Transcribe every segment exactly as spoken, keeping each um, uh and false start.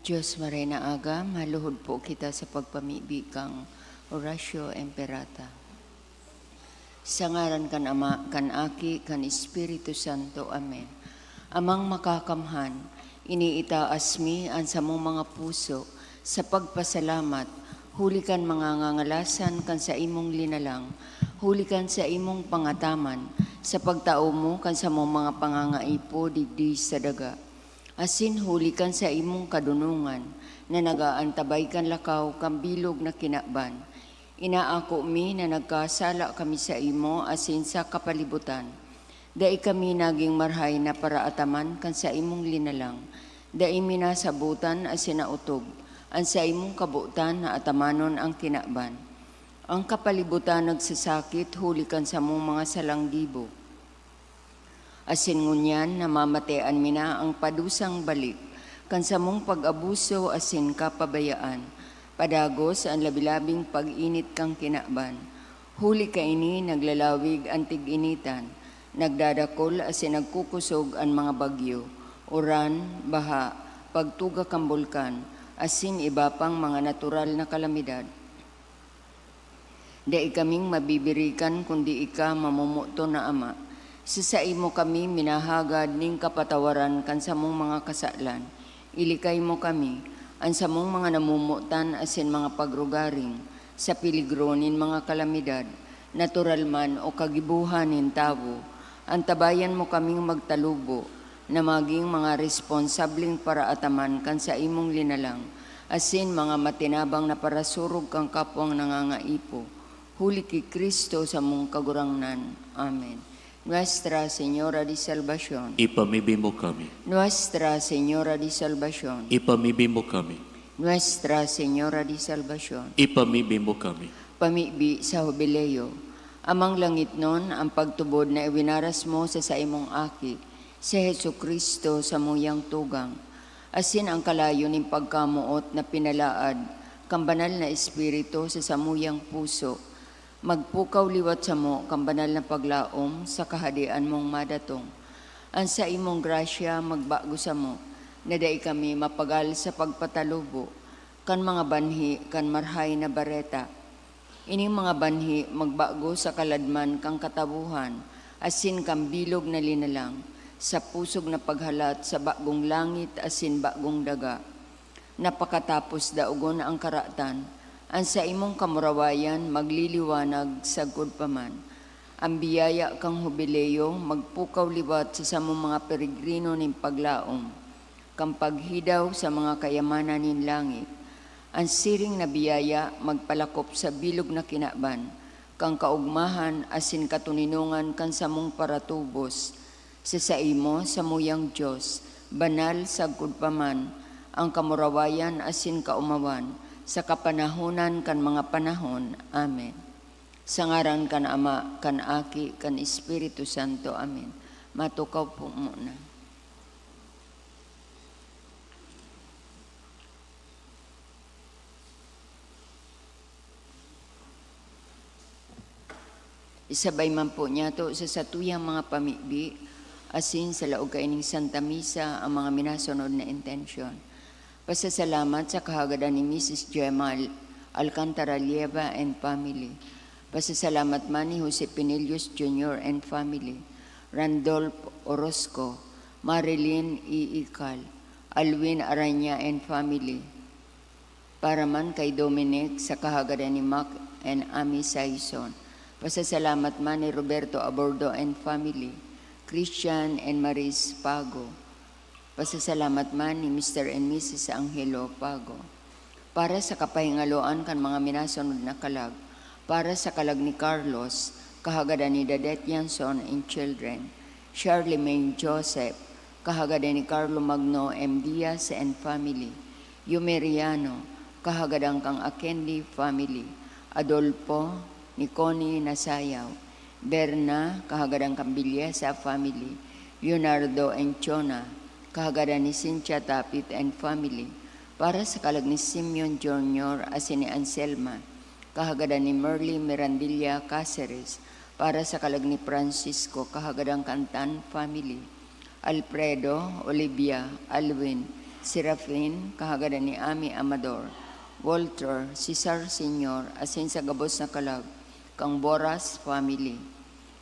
Diyos, maray na aga, maluhod po kita sa pagpamibi kang Oratio Imperata. Sa ngaran kan Ama, kan Aki, kan Espiritu Santo. Amen. Amang makakamhan, iniitaas mi an samong mga puso sa pagpasalamat huli kan mga ngangalasan kan saimong linalang, huli kan saimong pangataman, sa pagtao mo kan samong mga pangangaipo digdi sa daga. Asin huli kan saimong kadunongan na nag-aantabay kan lakaw kan bilog na kinaban, inaako mi na nagkasala kami saimo asin sa kapalibutan. Dai kami naging marhay na paraataman kan saimong linalang. Dai mi nasabotan asin naotob an saimong kabotan na atamanon an kinaban. An kapalibutan nagsasakit huli kan samong mga salang gibo. Asin ngunyan namamatean mi na an padusang balik kan samong pag-abuso asin kapabayaan, padagos an labi-labing pag-init kan kinaban. Huli kaini naglalawig an tig-initan, nagdadakul asin nagkukosog an mga bagyo, uran, baha, pagtuga kan bulkan, asin iba pang mga natural na kalamidad. Dai kaming mabibirikan kundi ika, mamomoton na Ama. Sa saimo kami minahagad nin kapatawaran kan samong mga kasalan. Ilikay mo kami, an samong mga namomotan asin mga pagrugaring, sa peligro nin mga kalamidad, natural man o kagibohan nin tawo. Antabayan mo kaming magtalubo, na magin mga responsableng paraataman kan saimong linalang, asin mga matinabang na parasurog kan kapwang nangangaipo, huli ki Cristo samong Kagurangnan. Amen. Nuestra Señora de Salvacion. Ipamibi mo kami. Nuestra Señora de Salvacion. Ipamibi mo kami. Nuestra Señora de Salvacion. Ipamibi mo kami. Pamibi sa Hubileo. Amang langitnon, an pagtubod na iwinaras mo sa saimong Aki, si Jesu-Cristo, samuyang tugang, asin an kalayo nin pagkamoot na pinalaad kan Banal na Espiritu sa samuyang puso, magpukaw liwat samo kan banal na paglaom sa Kahadean mong madatong. An saimong grasya magbago samo, na dai kami mapagal sa pagpatalubo kan mga banhi kan Marahay na Bareta. Ining mga banhi magbago sa kaladman kan katawohan asin kan bilog na linalang, sa pusog na paghalat sa bagong langit asin bagong daga, na pakatapos daogon an karatan, an saimong kamurawayan magliliwanag sagkod pa man. An biyaya kan Hubileo magpukaw liwat sa samong mga peregrino nin paglaom kan paghidaw sa mga kayamanan nin langit. An siring na biyaya magpalakop sa bilog na kinaban kan kaogmahan asin katoninongan kan samong paratubos. Sa saimo, samuyang Dios, banal sagkod pa man an kamurawayan asin kaomawan sa kapanahonan kan mga panahon. Amen. Sa ngaran kan Ama, kan Aki, kan Espiritu Santo. Amen. Matukaw po muna. Isabay man po niyato sa satuyang mga pamibi, asin sa laog kaining Santa Misa, ang mga minasunod na intensyon. Pasasalamat sa kahagadan ni Misis Gemma Al-, Alcantara Lieva and family. Pasasalamat man ni Jose Pinillos Junior and family, Randolph Orozco, Marilyn Iikal, Alwin Araña and family. Para man kay Dominic sa kahagadan ni Mac and Ami Saison. Pasasalamat man ni Roberto Abordo and family, Christian and Maris Pago. Pasasalamat man ni Mister and Missus Angelo Pago. Para sa kapahingaloan kan mga minasunod na kalag, para sa kalag ni Carlos, kahagadan ni Dadet Yanson and children, Charlemagne Joseph, kahagadan ni Carlo Magno M. Diaz and family, Yumeriano, kahagadan kan Akendi family, Adolfo, ni Connie Nasayaw, Berna, kahagadan kan Villesa family, Leonardo and Chona, kahagadan ni Cynthia Tapit and family, para sa kalag ni Simeon Junior asin ni Anselma, kahagadan ni Merly Mirandilla Caceres, para sa kalag ni Francisco, kahagadan kan Tan family, Alfredo, Olivia, Alwin, Serafin, kahagadan ni Ami Amador, Walter, Cesar Senior, asin sa gabos na kalag kan Boras family,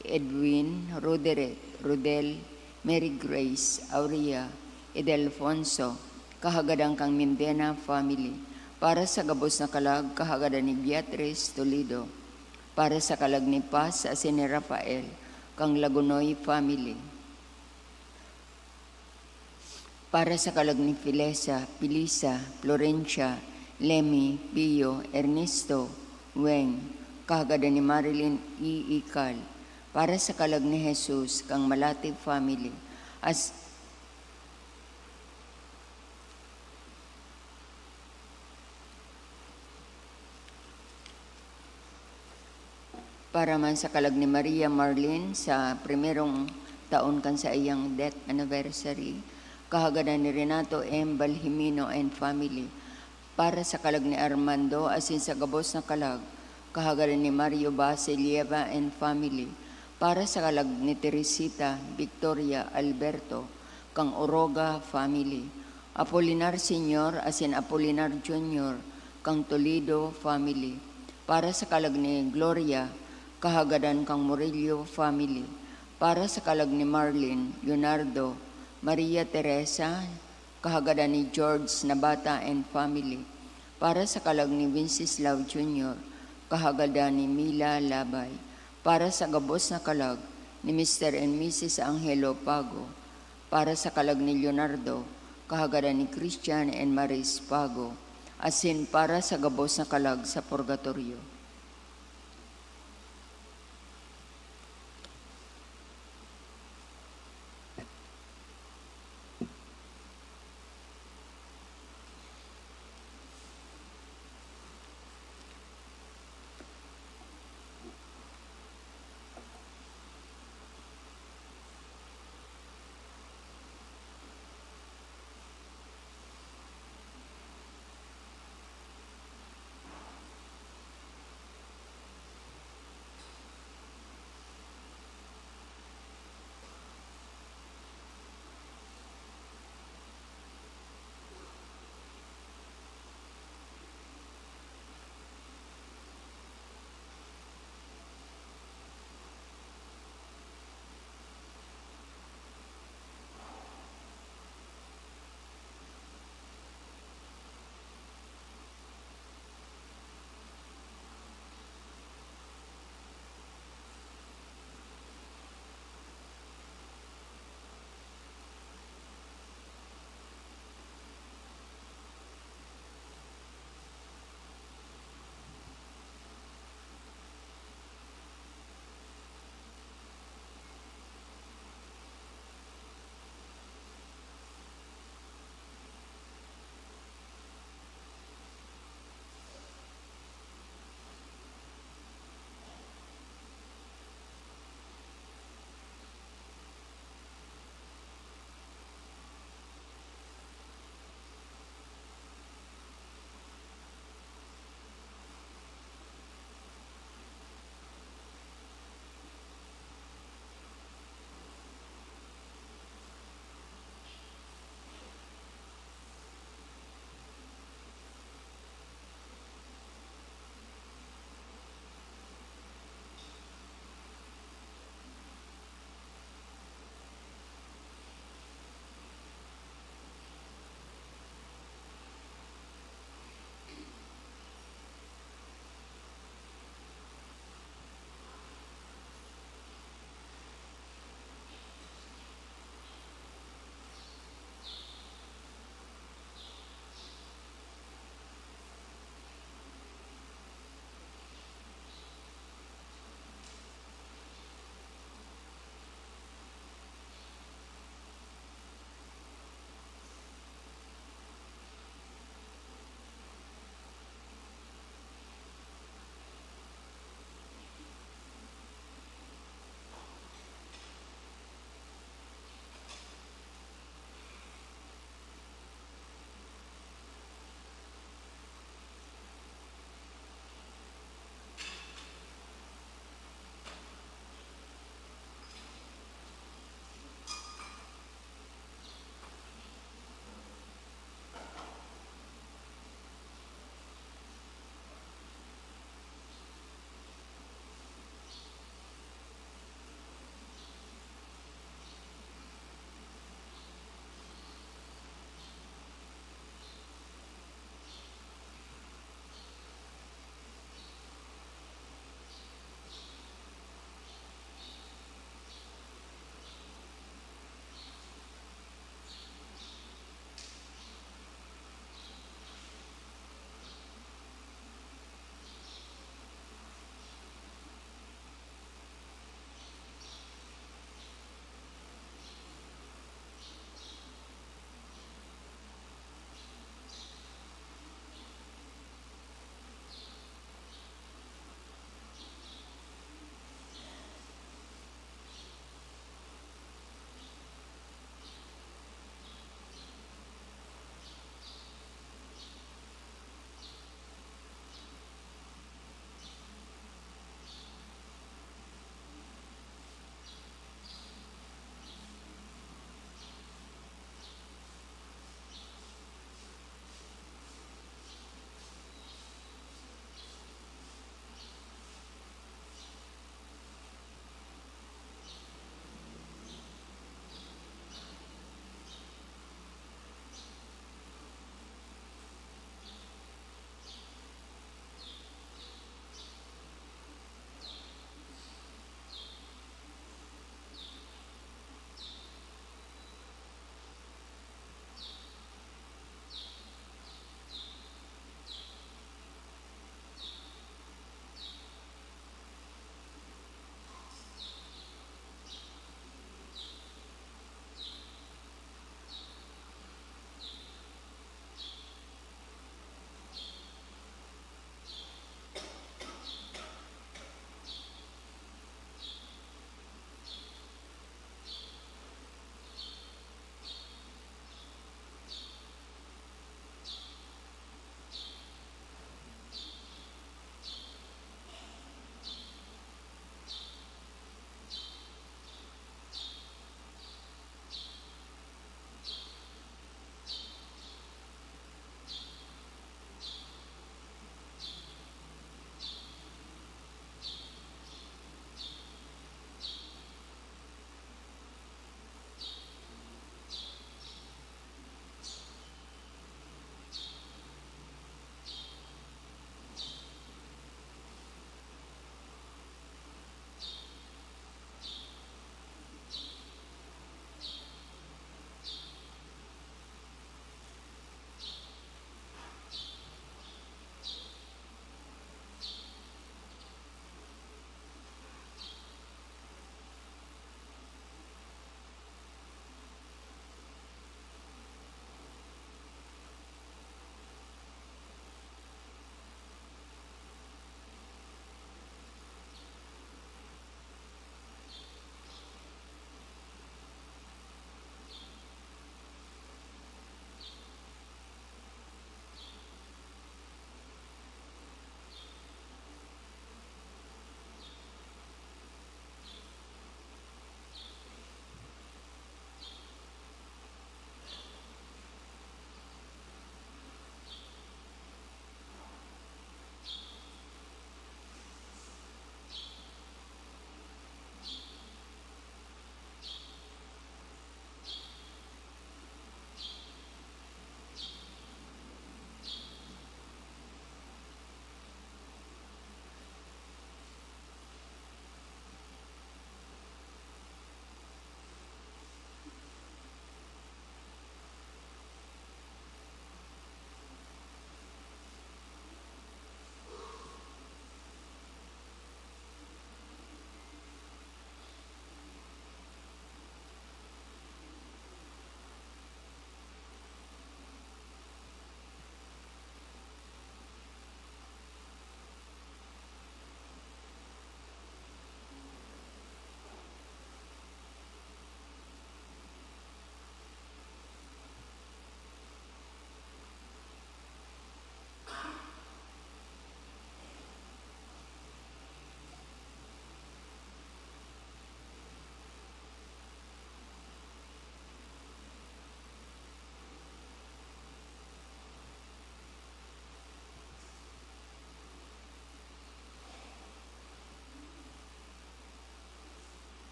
Edwin, Roderick, Rodel, Mary Grace, Aurea, Edelfonso, kahagadan kan Mindena family, para sa gabos na kalag, kahagadan ni Beatrice Toledo, para sa kalag ni Paz asin ni Rafael, kan Lagunoy family. Para sa kalag ni Felisa, Felisa, Florencia, Lemmy, Pio, Ernesto, Weng, kahagadan ni Marilyn E. Ical. Para sa kalag ni Jesus, kan Malate family. As-, Para man sa kalag ni Maria Marlene sa primerong taon kan saiyang death anniversary, kahagadan ni Renato M. Balhimino and family. Para sa kalag ni Armando asin sa gabos na kalag, kahagadan ni Mario Basilieva and family. Para sa kalag ni Teresita Victoria Alberto, kan Oroga family. Apolinar Senior asin Apolinar Junior, kan Toledo family. Para sa kalag ni Gloria, kahagadan kan Murillo family. Para sa kalag ni Marlene, Leonardo, Maria Teresa, kahagadan ni George Nabata and family. Para sa kalag ni Wenceslao Junior, kahagadan ni Mila Labay. Para sa gabos na kalag ni Mister and Missus Angelo Pago. Para sa kalag ni Leonardo, kahagadan ni Christian and Maris Pago, asin para sa gabos na kalag sa purgatoryo.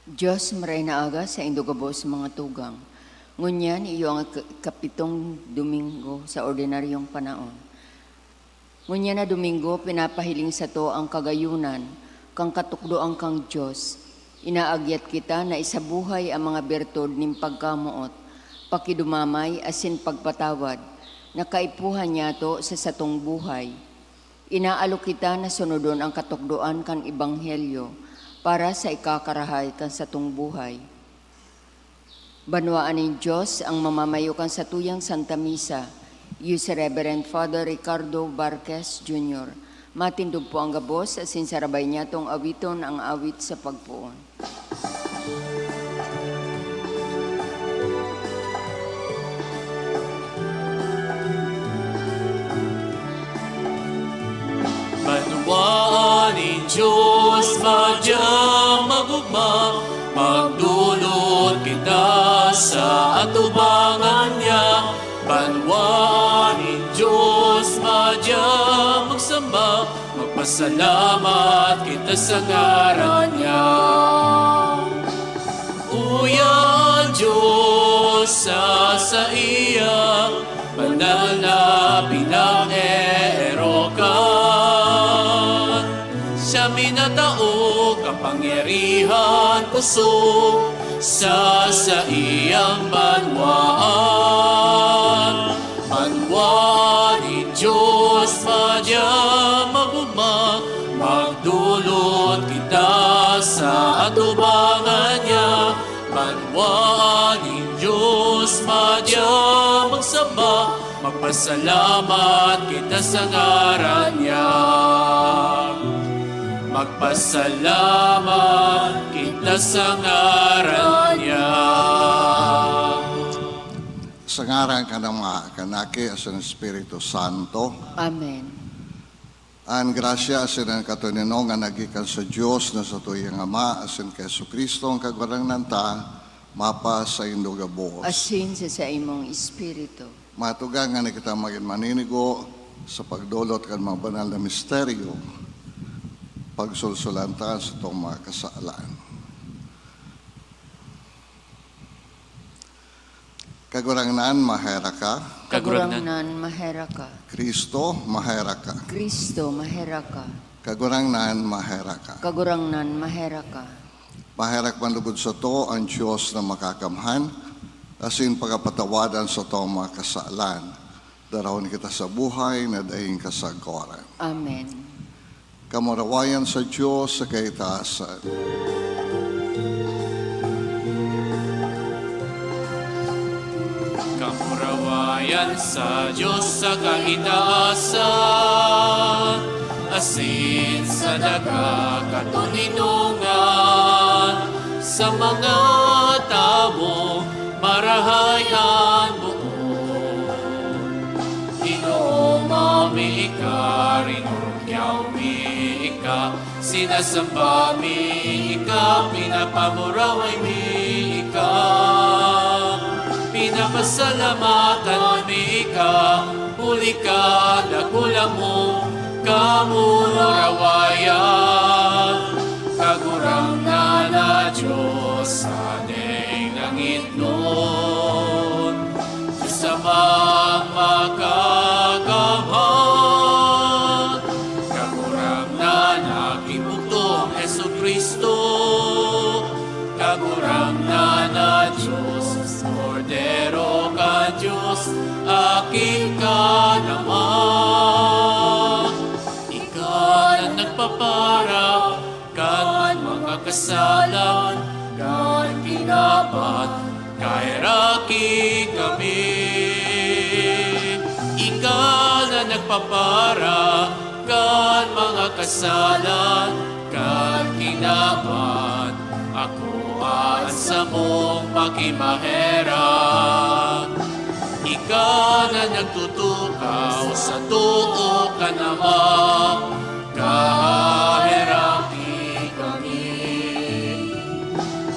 Dios, maray na aga saindo gabos mga tugang. Ngunyan iyo ang ik-, ikapitong Domingo sa ordinaryong panahon. Ngunyan na Domingo, pinapahiling sato ang kagayunan kan katukdoan kan Dios. Inaagyat kita na isabuhay ang mga birtud nin pagkamoot, pakidumamay asin pagpatawad na kaipuhan niyato sa satong buhay. Inaalok kita na sunodon ang katukdoan kan Ebanghelyo para sa ikakarahay kan satong buhay. Banwaan nin Dios ang mamamayo kan satuyang Santa Misa, iyo si Reverend Father Ricardo Barquez Junior. Matindog po ang gabos, asin sarabay niyatong awiton ang awit sa pagpoon. Banwaan nin Dios madyang magugma, magdolot kita sa atubangan niya. Banwaan nin Dios madyang magsamba, magpasalamat kita sa ngaran niya. Uya an Dios sa saiyang banal na pinag-eerokan. Siya minatao kapangyarihan, kosog sa saiyang banwaan. Banwaan nin Dios madyang magugma, magdolot kita sa atubangan niya. Banwaan nin Dios madyang magsamba, magpasalamat kita sa ngaran niya. Magpasalamat kita sa ngaran niya. Sa ngaran kan Ama, kan Aki, asin Espiritu Santo. Amen. An grasya asin an katoninongan na gikan sa Dios na satuyang Ama asin ki Jesu-Cristo an Kagurangnan ta, mapasaindo gabos. Asin sa saimong espiritu. Mga tugang, ngani kita magin maninigo sa pagdolot kan mga banal na misteryo, pagsulsulan ta an satong mga kasalan. Kagurangnan, maheraka. Kagurangnan, maheraka. Cristo, maheraka. Cristo, maheraka. Kagurangnan, maheraka. Kagurangnan, maheraka. Maherak man lugod sato an Dios na Makakamhan, asin pakapatawadan satong mga kasalan. Darahon kita sa buhay na daing kasagkoran. Amen. Kamurawayan sa Dios sa kaitaasan. Kamurawayan sa Dios sa kaitaasan, asin sa daga katoninongan, sa mga tawo marahay an boot. Ginoo, mayo mi ika, rinugyaw mi ika, sinasamba mi ika, pinapamuraway mi ika, pinapasalamatan mi ika, huli ka dakula mong kamurawayan. Kagurangnan na Dios sa daing langitnon, Dios Amang Makakamhan, Kagurangnan na Aki bugtong Jesu-Cristo, Kagurangnan na Dios, Kordero kan Dios, Aki kan Ama. Ika na nagpapara kan mga kasalan kan kinaban, kaheraki kami. Ika na nagpapara kan mga kasalan kan kinaban, ako an samong pakimaherak. Ika na nagtutukaw sa too kan Ama, kaheraki kami.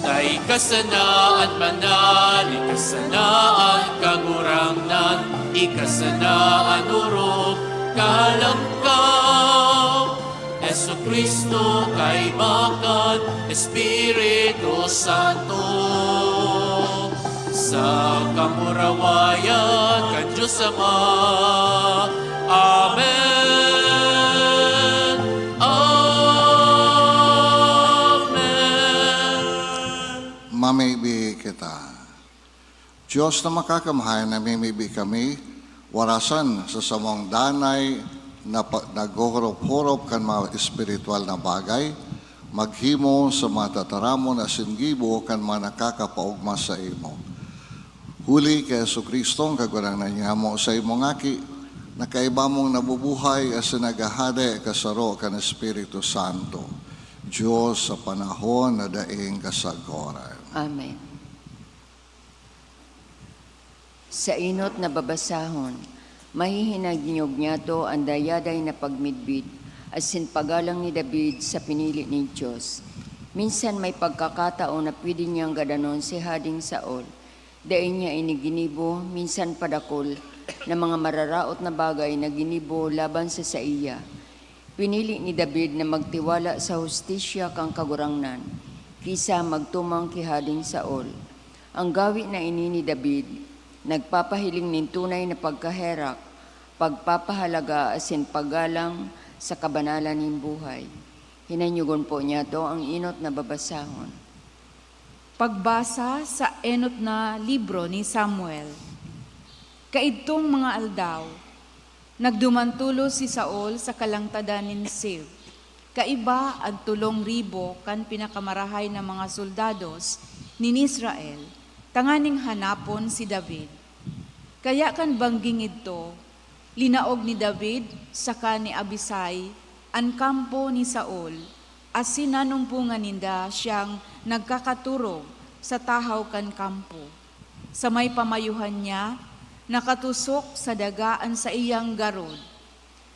Ta ika sana an banal, ika sana an Kagurangnan, ika sana an orog, Kahalangkaw, Jesu Cristo kaiba kan Espiritu Santo, sa kamurawayan kan Dios Ama. Amen. Amen. Mamibi kita. Diyos na makakamahay, namimibi kami, warasan sa samong danay na pa-, naghuhurop-hurop kan mga espiritual na bagay, maghimo sa mga tataramon asin gibo kan mga nakakapaogma saimo. Huli ki Jesu-Cristo, an Kagurangnan, nyamo saimong Aki, na kaiba mong nabubuhay asin naghahade kasaro kan Espiritu Santo, Dios sa panahon na daing kasagoran. Amen. Sa enot na babasahon, mahihinanyog niyato an dayaday na pagmidbid asin paggalang ni David sa pinili nin Dios. Minsan may pagkakataon na pwede niyang gadanon si Hading Saul. Dai niya ini ginibo, minsan pa dakul na mga mararaot na bagay na ginibo laban sa saiya. Pinili ni David na magtiwala sa hustisya kan Kagurangnan, ki sa magtumang ki Hading Saul. An gawe na ini ni David nagpapahiling nin tunay na pagkaherak, pagpapahalaga asin paggalang sa kabanalan nin buhay. Hinanyogon po niyato an enot na babasahon. Pagbasa sa enot na libro ni Samuel. Kaidtong mga aldaw, nagduman tolos si Saul sa kalangtadan nin Ziph, kaiba an tolong ribo kan pinakamarahay na mga soldados nin Israel, tanganing hanapon si David. Kaya kan bangging idto, linaog ni David saka ni Abisai an kampo ni Saul, asin nanumpongan ninda siyang nagkakaturog sa tahaw kan kampo. Sa may pamayuhan niya, nakatusok sa daga an saiyang garod.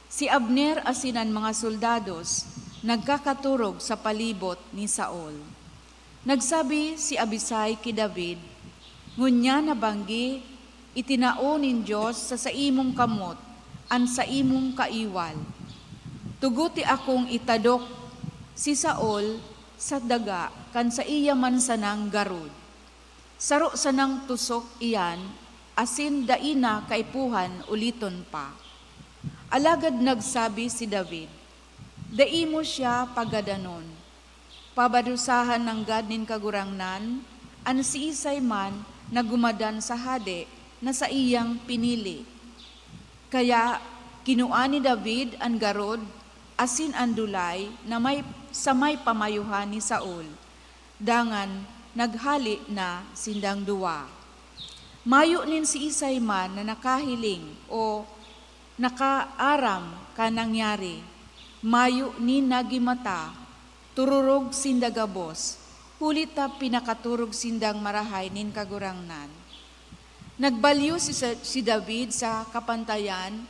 Si Abner asin an mga soldados nagkakaturog sa palibot ni Saul. Nagsabi si Abisai ki David, "Ngunyan na banggi, itinao nin Dios sa saimong kamot an saimong kaiwal. Tuguti akong itadok si Saul sa daga kan saiya man sanang garod. Saro sanang tusok iyan, asin dai na kaipuhan uliton pa." Alagad nagsabi si David, "Dai mo siya pagadanon. Pabadusahan nanggad nin Kagurangnan an siisay man na gumadan sa hade na saiyang pinili." Kaya kinua ni David an garod asin an dulay na may, sa may pamayuhan ni Saul. Dangan naghale na sindang duwa. Mayo nin siisay man na nakahiling o nakaaram kan nangyari. Mayo nin nagimata. Tururog sinda gabos, huli ta pinakaturog sindang marahay nin Kagurangnan. Nagbalyo si, si David sa kapantayan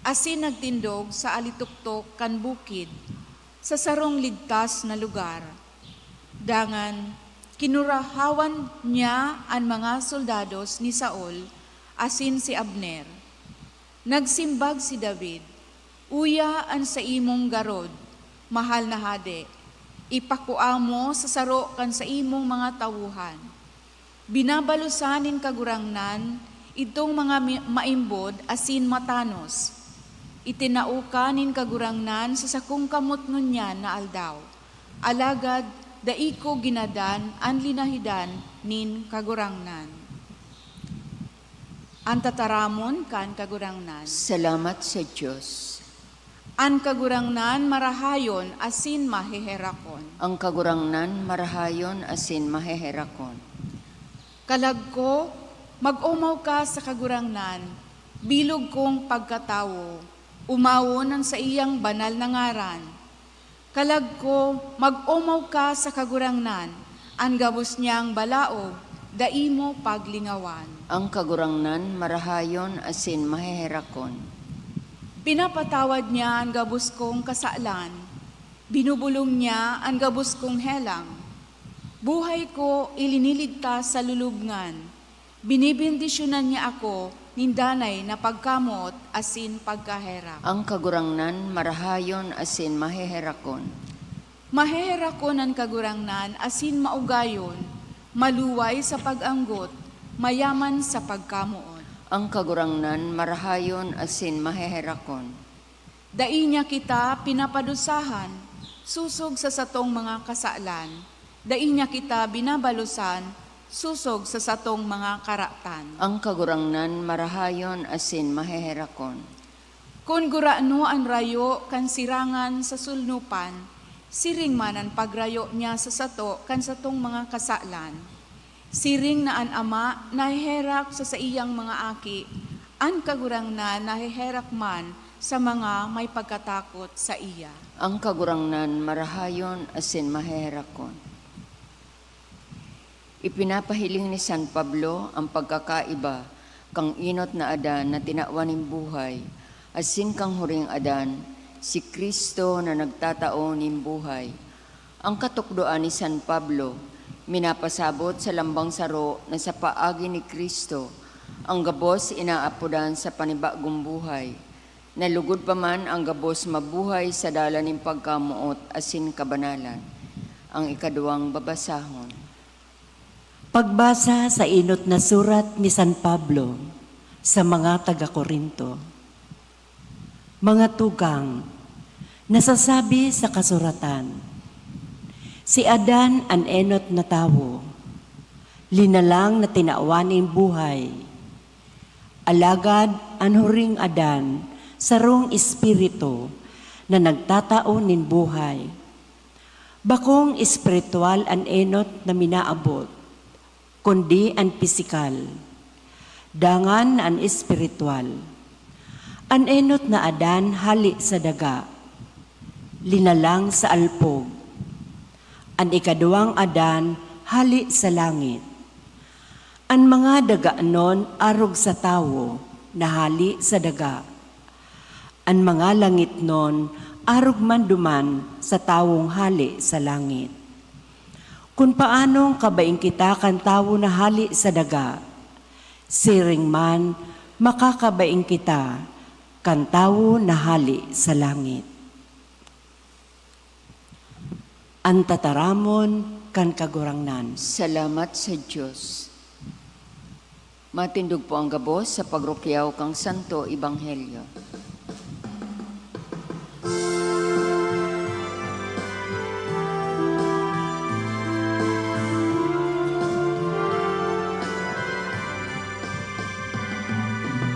asin nagtindog sa alitoktok kan bukid, sa sarong ligtas na lugar. Dangan kinurahawan niya an mga soldados ni Saul asin si Abner. Nagsimbag si David, "Uya an saimong garod, mahal na hade, ipakua mo sa saro kan saimong mga tawohan. Binabalosan nin Kagurangnan idtong mga mi-, maimbod asin matanos. Itinao ka nin Kagurangnan sa sakong kamot ngunyan na aldaw, alagad dai ko ginadan an linahidan nin Kagurangnan." An tataramon kan Kagurangnan. Salamat sa Dios. An Kagurangnan marahayon asin maheherakon. Ang Kagurangnan marahayon asin maheherakon. Kalag ko, mag-omaw ka sa Kagurangnan, bilog kong pagkatawo, omawon an saiyang banal na ngaran. Kalag ko, mag-omaw ka sa Kagurangnan, an gabos niyang balaog, dai mo paglingawan. Ang Kagurangnan marahayon asin maheherakon. Pinapatawad niya an gabos kong kasalan, binubulong niya an gabos kong helang. Buhay ko iliniligtas sa lulubngan, binebendisyonan niya ako nin danay na pagkamoot asin pagkaherak. Ang Kagurangnan marahayon asin maheherakon. Maheherakon an Kagurangnan asin maugayon, maluway sa pag-anggot, mayaman sa pagkamoot. Ang Kagurangnan marahayon asin maheherakon. Dai niya kita pinapadusahan sosog sa satong mga kasalan, dai niya kita binabalosan sosog sa satong mga karatan. Ang Kagurangnan marahayon asin maheherakon. Kun gurano an rayo kan sirangan sa solnopan, siring man an pagrayo niya sa sato kan satong mga kasalan. Siring na an Ama naheherak sa saiyang mga aki, an Kagurangnan naheherak man sa mga may pagkatakot saiya. Ang Kagurangnan marahayon asin maheherakon. Ipinapahiling ni San Pablo ang pagkakaiba kan enot na Adan na tinawan nin buhay asin kan huring Adan, si Cristo na nagtatao nin buhay. Ang katukdoan ni San Pablo minapasabot sa lambang saro na sa paagi ni Cristo, ang gabos inaapodan sa panibagong buhay, na lugod pa man ang gabos mabuhay sa dalan nin pagkamoot asin kabanalan. Ang ikaduwang babasahon. Pagbasa sa enot na surat ni San Pablo sa mga taga-Corinto. Mga tugang, nasasabi sa kasuratan, si Adan an enot na tawo, linalang na tinawan nin buhay. Alagad an huring Adan, sarong espiritu na nagtatao nin buhay. Bakong espiritual an enot na minaabot, kundi an pisikal. Dangan an espiritual. An enot na Adan hale sa daga, linalang sa alpog. An ikaduwang Adan hale sa langit. An mga daganon arog sa tawo na hale sa daga. An mga langitnon arog man duman sa tawong hale sa langit. Kun paanong kabaing kita kan tawo na hale sa daga, siring man makakabaing kita kan tawo na hale sa langit. An tataramon kan Kagurangnan. Salamat sa Dios. Matindog po ang gabos sa pagrukyaw kan Santo Ebanghelyo.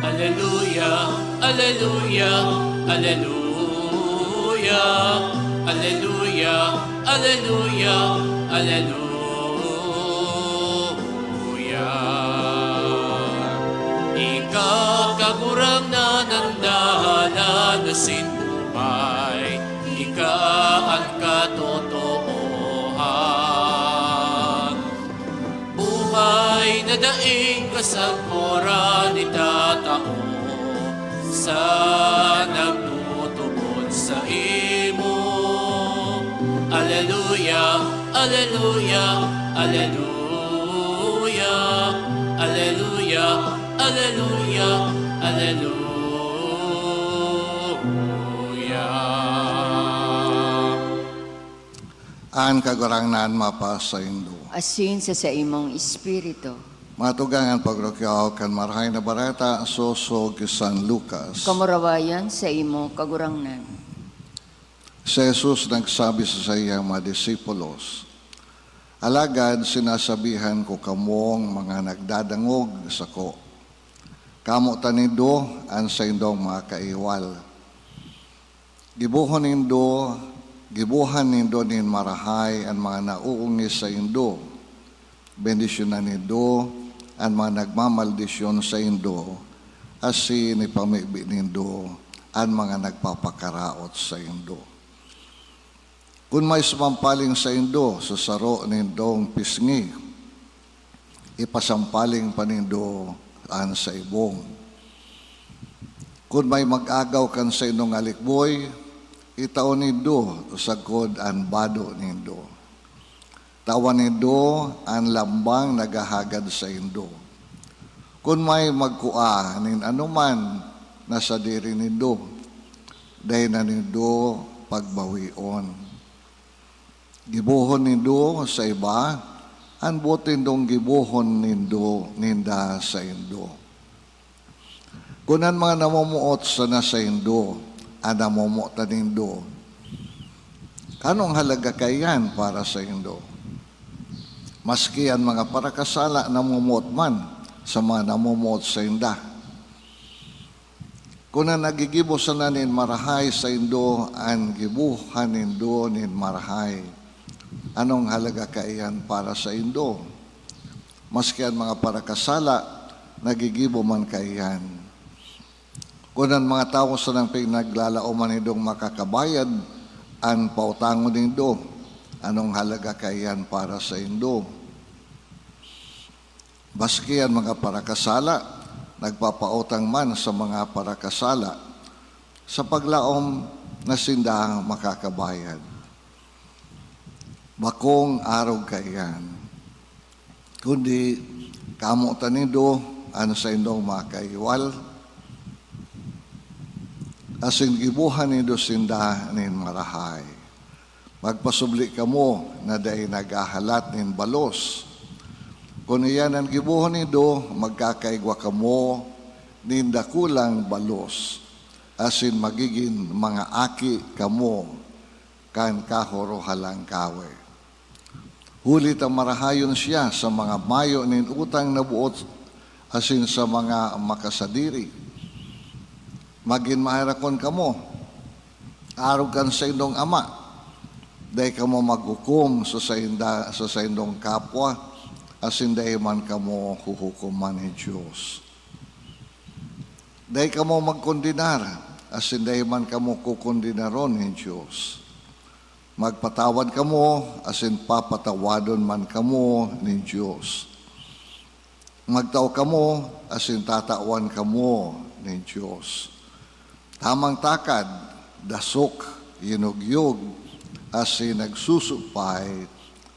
Aleluya, aleluya, aleluya, aleluya, aleluya, aleluya. Ika, Kagurangnan, an dalan asin buhay, ika an katotoohan. Buhay na daing kasagkoran itatao sa nagtutubod saimo. Aleluya, aleluya, aleluya, aleluya, aleluya, aleluya. An Kagurangnan mapasaindo. Asin sa saimong espiritu. Matugang an pagrukyaw kan Marahay na Bareta sosog ki San Lucas. Kamurawayan sa imo, Kagurangnan. Si Jesus nagsabi sa saiyang mga disipulos, "Alagad sinasabihan ko kamong mga nagdadangog sako, kamotan nindo an saindong mga kaiwal. Gibohon nindo, gibohan nindo nin marahay an mga nauungis saindo. Bendisyonan nindo an mga nagmamaldisyon saindo, asin ipamibi nindo an mga nagpapakaraot saindo. Kun may sumampaling saindo sa saro nindong pisngi, ipasampaling pa nindo an sa ibong. Kun may mag-agaw kan saindong alikboy, itao nindo sagkod an bado nindo. Tawan nindo an lambang naghahagad saindo. Kun may magkua nin anoman na sadiri nindo, dai na nindo pagbawion. Gibohon nindo sa iba an boot nindong gibohon nindo, ninda saindo. Kun an mga namomoot sana saindo an namomotan nindo, anong halaga kaiyan para saindo? Maski an mga parakasala namomoot man sa mga namomoot sainda. Kun an naggigibo sana nin marahay saindo an gibohan nindo nin marahay, anong halaga kaiyan para saindo? Maski an mga parakasala naggigibo man kaiyan. Kun an mga tawo sanang pinaglalaoman nindong makakabayad an pautangon nindo, anong halaga kaiyan para saindo? Maski an mga parakasala nagpapautang man sa mga parakasala, sa paglaom na sinda makakabayad. Bakong arog kaiyan, kundi kamotan nindo an saindong mga kaiwal, asin gibohan nindo sinda nin marahay. Magpasubli kamo na dai naghahalat nin balos. Kun iyan an gibohon nindo, magkakaigwa kamo nin dakulang balos, asin magigin mga aki kamo kan Kahorohalangkawe. Huli ta marahayon siya sa mga mayo nin utang na boot asin sa mga makasadiri. Magin maherakon kamo, arog kan saindong Ama. Dai kamo maghukom sa sainda, sa saindong kapwa, asin dai man kamo huhukoman nin Dios. Dai kamo magkondenar, asin dai man kamo kokondenaron nin Dios. Magpatawad kamo, asin papatawadon man kamo nin Dios. Magtao kamo, asin tatawan kamo nin Dios. Tamang takad, dasok, yinugyog, asin nagsusupay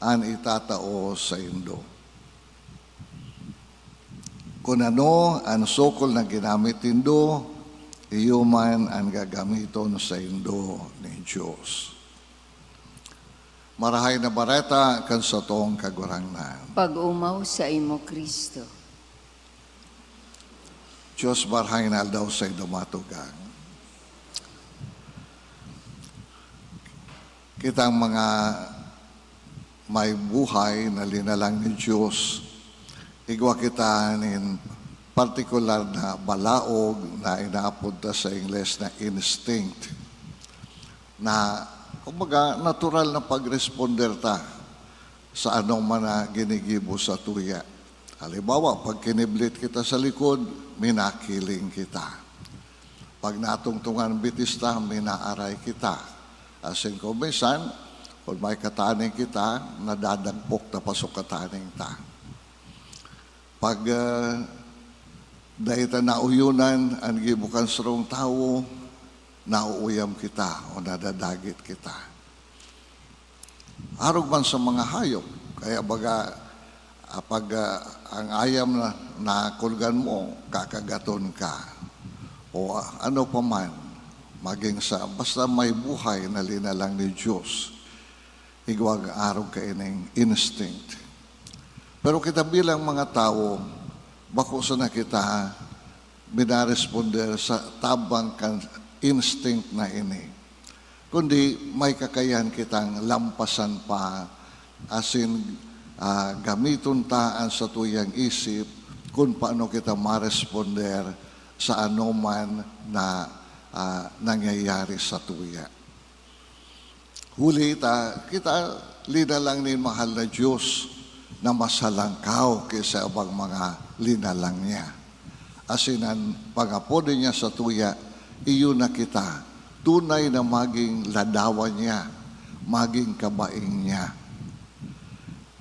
an itatao saindo. Kun ano an sukol na ginamit nindo, iyo man an gagamiton saindo nin Dios. Marahay na Bareta kan satong Kagurangnan. Pag-omaw saimo, Cristo. Dios, marahay na aldaw saindo, mga tugang. Kitang mga may buhay na linalang nin Dios, igwa kita nin partikular na balaog na inaapod ta sa Ingles na instinct, na, kumbaga, natural na pagresponder ta sa anoman na ginigibo satuya. Halimbawa, pag kiniblit kita sa likod, minakiling kita. Pag natungtungan bitis ta, minaaray kita. Asin kung minsan, kun may kataning kita, nadadagpok ta pa sa kataning ta. Pag, ah, dai ta nauyonan an gibo kan sarong tawo, nauuyam kita o nadadagit kita. Arog man sa mga hayop. Kaya baga, ah, pag, ah, ang ayam na nakulgan mo, kakagaton ka. O, ah, ano pa man, maging sa, basta may buhay na linalang ni Dios, igwang arog kaining instinct. Pero kita bilang mga tawo, bako sana kita minaresponder sa tabang kan instinct na ini. Kundi may kakayahan kitang lampasan pa, asin, ah, gamiton ta an satuyang isip kun paano kita maresponder sa anoman na, ah, nangyayari satuya. Huli ta, kita linalang nin mahal na Dios na mas halangkaw ki sa ibang mga linalang niya. Asin an pangapod niya satuya, iyo na kita, tunay na maging ladawan niya, maging kabaing niya.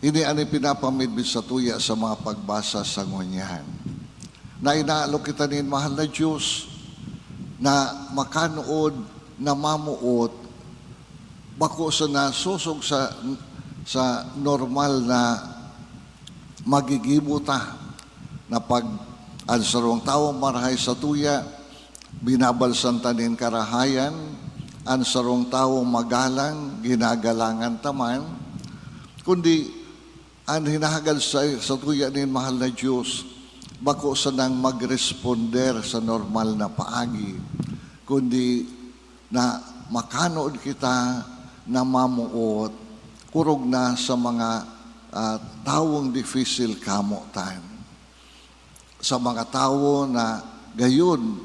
Ini an ipinapamidbid satuya sa mga pagbasa sa ngunyan, na inaalok kita nin mahal na Dios na makanood, namamoot, bako sana sosog sa, sa normal na magigibo ta na pag, An sarong tawo marahay sa tuya, binabalsan ta nin karahayan, an sarong tawo magalang, ginagalangan ta man, kundi an hinahagad sa, sa tuya nin mahal na Diyos, bako sanang magresponder sa normal na paagi, kundi na makanood kita na mamuot, kurog na sa mga, ah, tawong difisil kamotan. Sa mga tawo na gayon,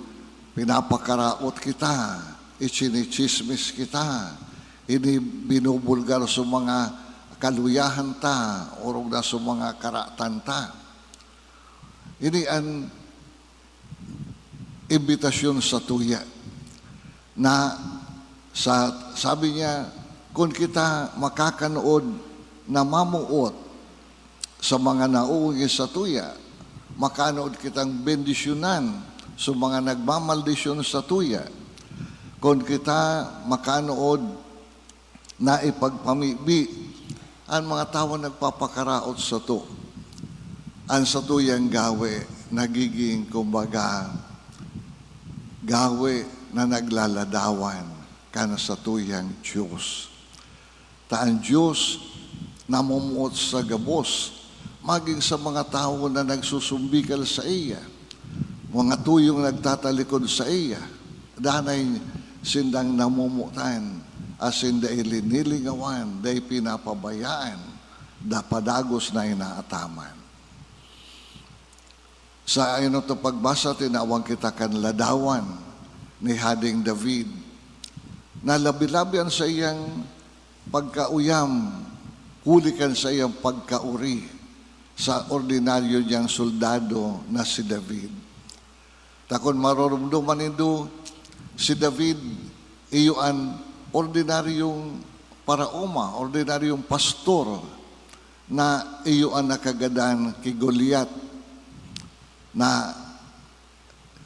pinapakaraot kita, ichinichismis kita, ini binubulgar sa mga kaluyahan ta, orog na sa mga karatan ta. Ini an imbitasyon sa tuya na sa, sabi niya, "Kun kita makakanood na mamuot sa mga nauugi sa tuya, makanood kitang bendisyonan sa mga nagmamaldisyon sa tuya. Kun kita makanood na ipagpamibi an mga tawo nagpapakaraot sato, an satuyang gawe nagiging, kumbaga, gawe na naglaladawan kan satuyang Diyos." Ta an Diyos namumuot sa gabos, magin sa mga tawo na nagsusumbikal saiya, mga tuyong nagtatalikod saiya, danay sindang namomotan, asin dai linilingawan, dai pinapabayaan, da padagos na inaataman. Sa ano to pagbasa, tinawan kita kan ladawan ni Hading David, na labi-labi an saiyang pagkauyam, huli kan saiyang pagkaori sa ordinaryo niyang soldado na si David. Ta kun maroromdoman nindo, si David iyo an ordinaryong paraoma, ordinaryong pastor na iyo an nakagadan ki Goliat, na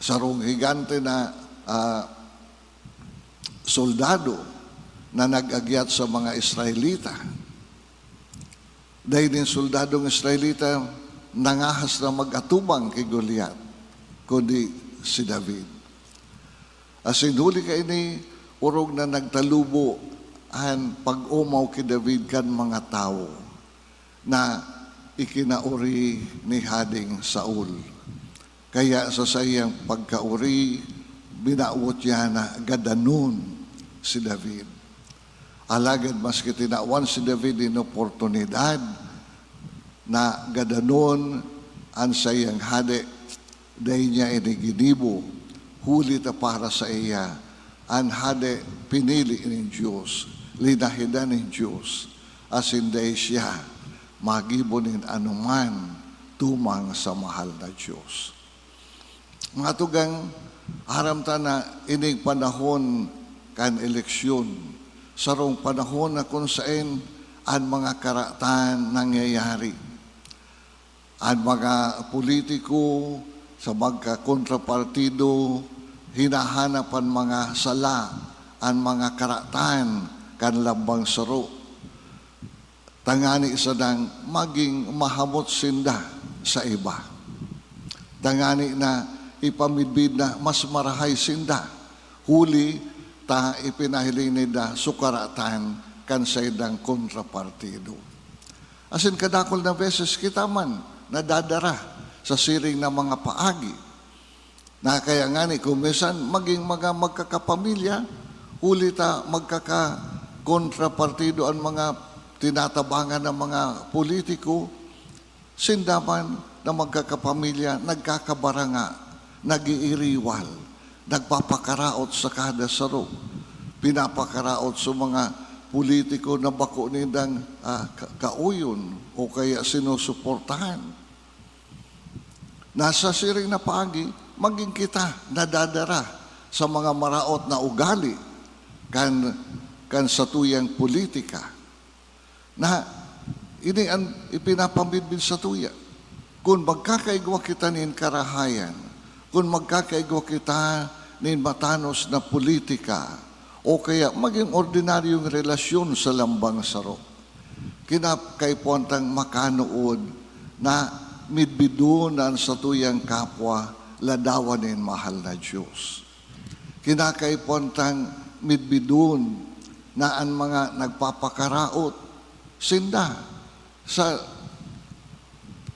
sarong higante na, ah, soldado na nag-agyat sa mga Israelita. Dai nin soldadong Israelita nangahas na mag-atubang ki Goliat, kundi si David. Asin huli kaini, orog na nagtalubo an pag-omaw ki David kan mga tawo na ikinaori ni Hading Saul. Kaya sa saiyang pagkaori, binawot niya na gadanon si David. Alagad maski tinawan si David nin oportunidad na gadanon an saiyang hade, dai niya ini ginibo, huli ta para saiya, an hade pinili nin Dios, linahidan nin Dios, asin dai siya magibo nin anoman tumang sa mahal na Dios. Mga tugang, aram ta na ining panahon kan eleksyon, sarong panahon na kun saen an mga karatan nangyayari. An mga politiko sa magkakontrapartido, hinahanap an mga sala, an mga karatan kan lambang saro, tangani sadang maging mahamot sinda sa iba, tangani na ipamidbid na mas marahay sinda, huli ta ipinahiling ninda so karatan kan saindang kontrapartido. Asin kadakul na beses kita man nadadara sa siring na mga paagi. Na kaya ngani, kung minsan maging mga magkakapamilya, huli ta magkakakontrapartido an mga tinatabangan ng mga politiko, sinda man na magkakapamilya, nagkakabaranga, nag-iiriwal, nagpapakaraot sa kada saro, pinapakaraot sa mga politiko na bako nindang, ah, ka-, kauyon o kaya sinusuportahan. Nasa siring na paagi, magin kita nadadara sa mga maraot na ugali kan, kan satuyang politika. Na ini an ipinapamidbid satuya. Kun magkakaigwa kita nin karahayan, kun magkakaigwa kita nin matanos na politika, o kaya magin ordinaryong relasyon sa lambang saro, kinakaipuhan tang makanood na Midbidon na an satuyang kapwa ladawan nin mahal na Dios. Kinakaipuhan tang midbidon na an mga nagpapakaraot, sinda sa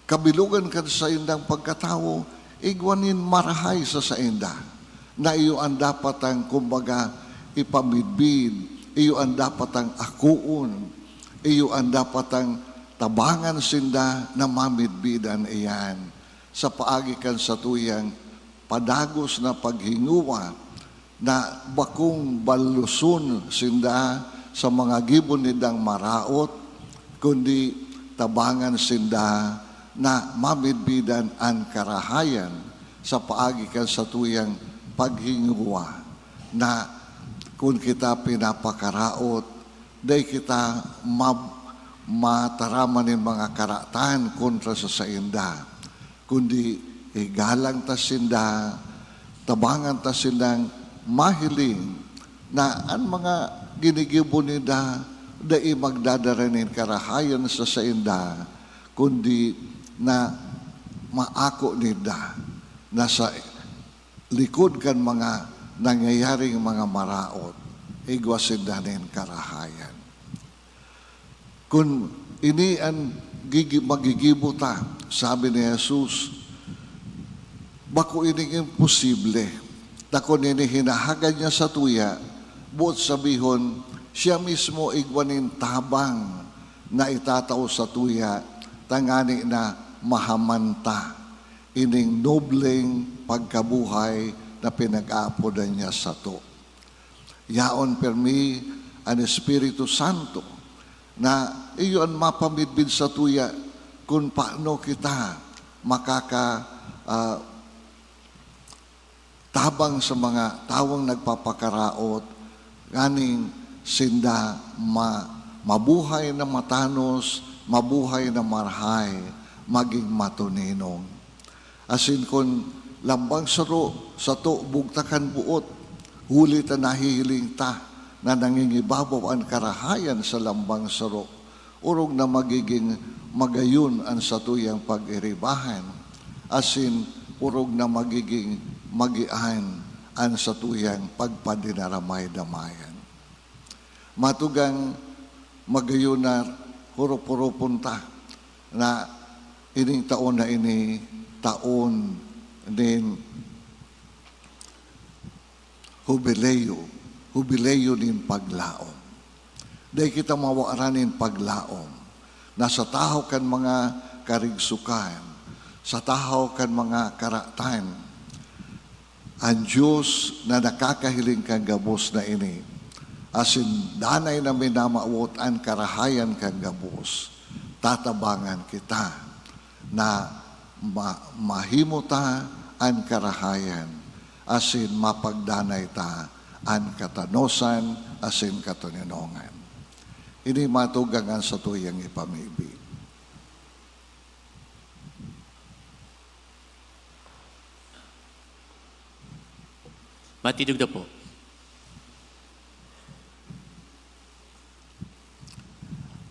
kabilogan kan saindang pagkatawo, igwa nin marahay sa sainda, na iyo an dapat tang, kumbaga, ipamidbid, iyo an dapat tang akoon, iyo an dapat tang tabangan sinda na mamidbidan iyan sa paagi kan satuyang padagos na paghingowa na bakong baluson sinda sa mga gibo nindang maraot, kundi tabangan sinda na mamidbidan an karahayan sa paagi kan satuyang paghingowa, na kun kita pinapakaraot, dai kita mab-, mataraman nin mga karatan kontra sa sainda, kundi igalang ta sinda, tabangan ta sindang mahiling na an mga ginigibo ninda dai magdadara nin karahayan sa sainda, kundi na maako ninda na sa likod kan mga nangyayaring mga maraot, igwa sinda nin karahayan. Kun ini an gigi-, magigibo ta, sabi ni Jesus, bako ining imposible. Ta kun ini hinahagad niya satuya, boot sabihon, siya mismo igwa nin tabang na itatao satuya, tangani na mahaman ta ining nobleng pagkabuhay na pinag-aapodan niya sato. Yaon pirmi an Espiritu Santo na iyo an mapamidbid satuya kun paano kita makaka-, ah, tabang sa mga tawong nagpapakaraot, nganing sinda ma-, mabuhay na matanos, mabuhay na marahay, magin matoninong. Asin kun lambang saro, sato bugtakan boot, huli ta nahihiling ta na nangingibabaw an karahayan sa lambang saro, orog na magiging magayon an satuyang pag-iribahan, asin orog na magiging magian an satuyang pagpadinaramay-damayan. Matugang magayon na hurup-hurupon ta na ining taon na ini, taon nin Hubileo, hubileo nin paglaom. Dai kita mawaran nin paglaom na sa tahaw kan mga karigsokan, sa tahaw kan mga karatan, an Dios na nakakahiling kan gabos na ini, asin danay na minamawot an karahayan kan gabos, tatabangan kita na ma-, mahimo ta an karahayan, asin mapagdanay ta an katanosan asin katoninongan. Ini matugang an satuyang ipamibi. Matindog na po.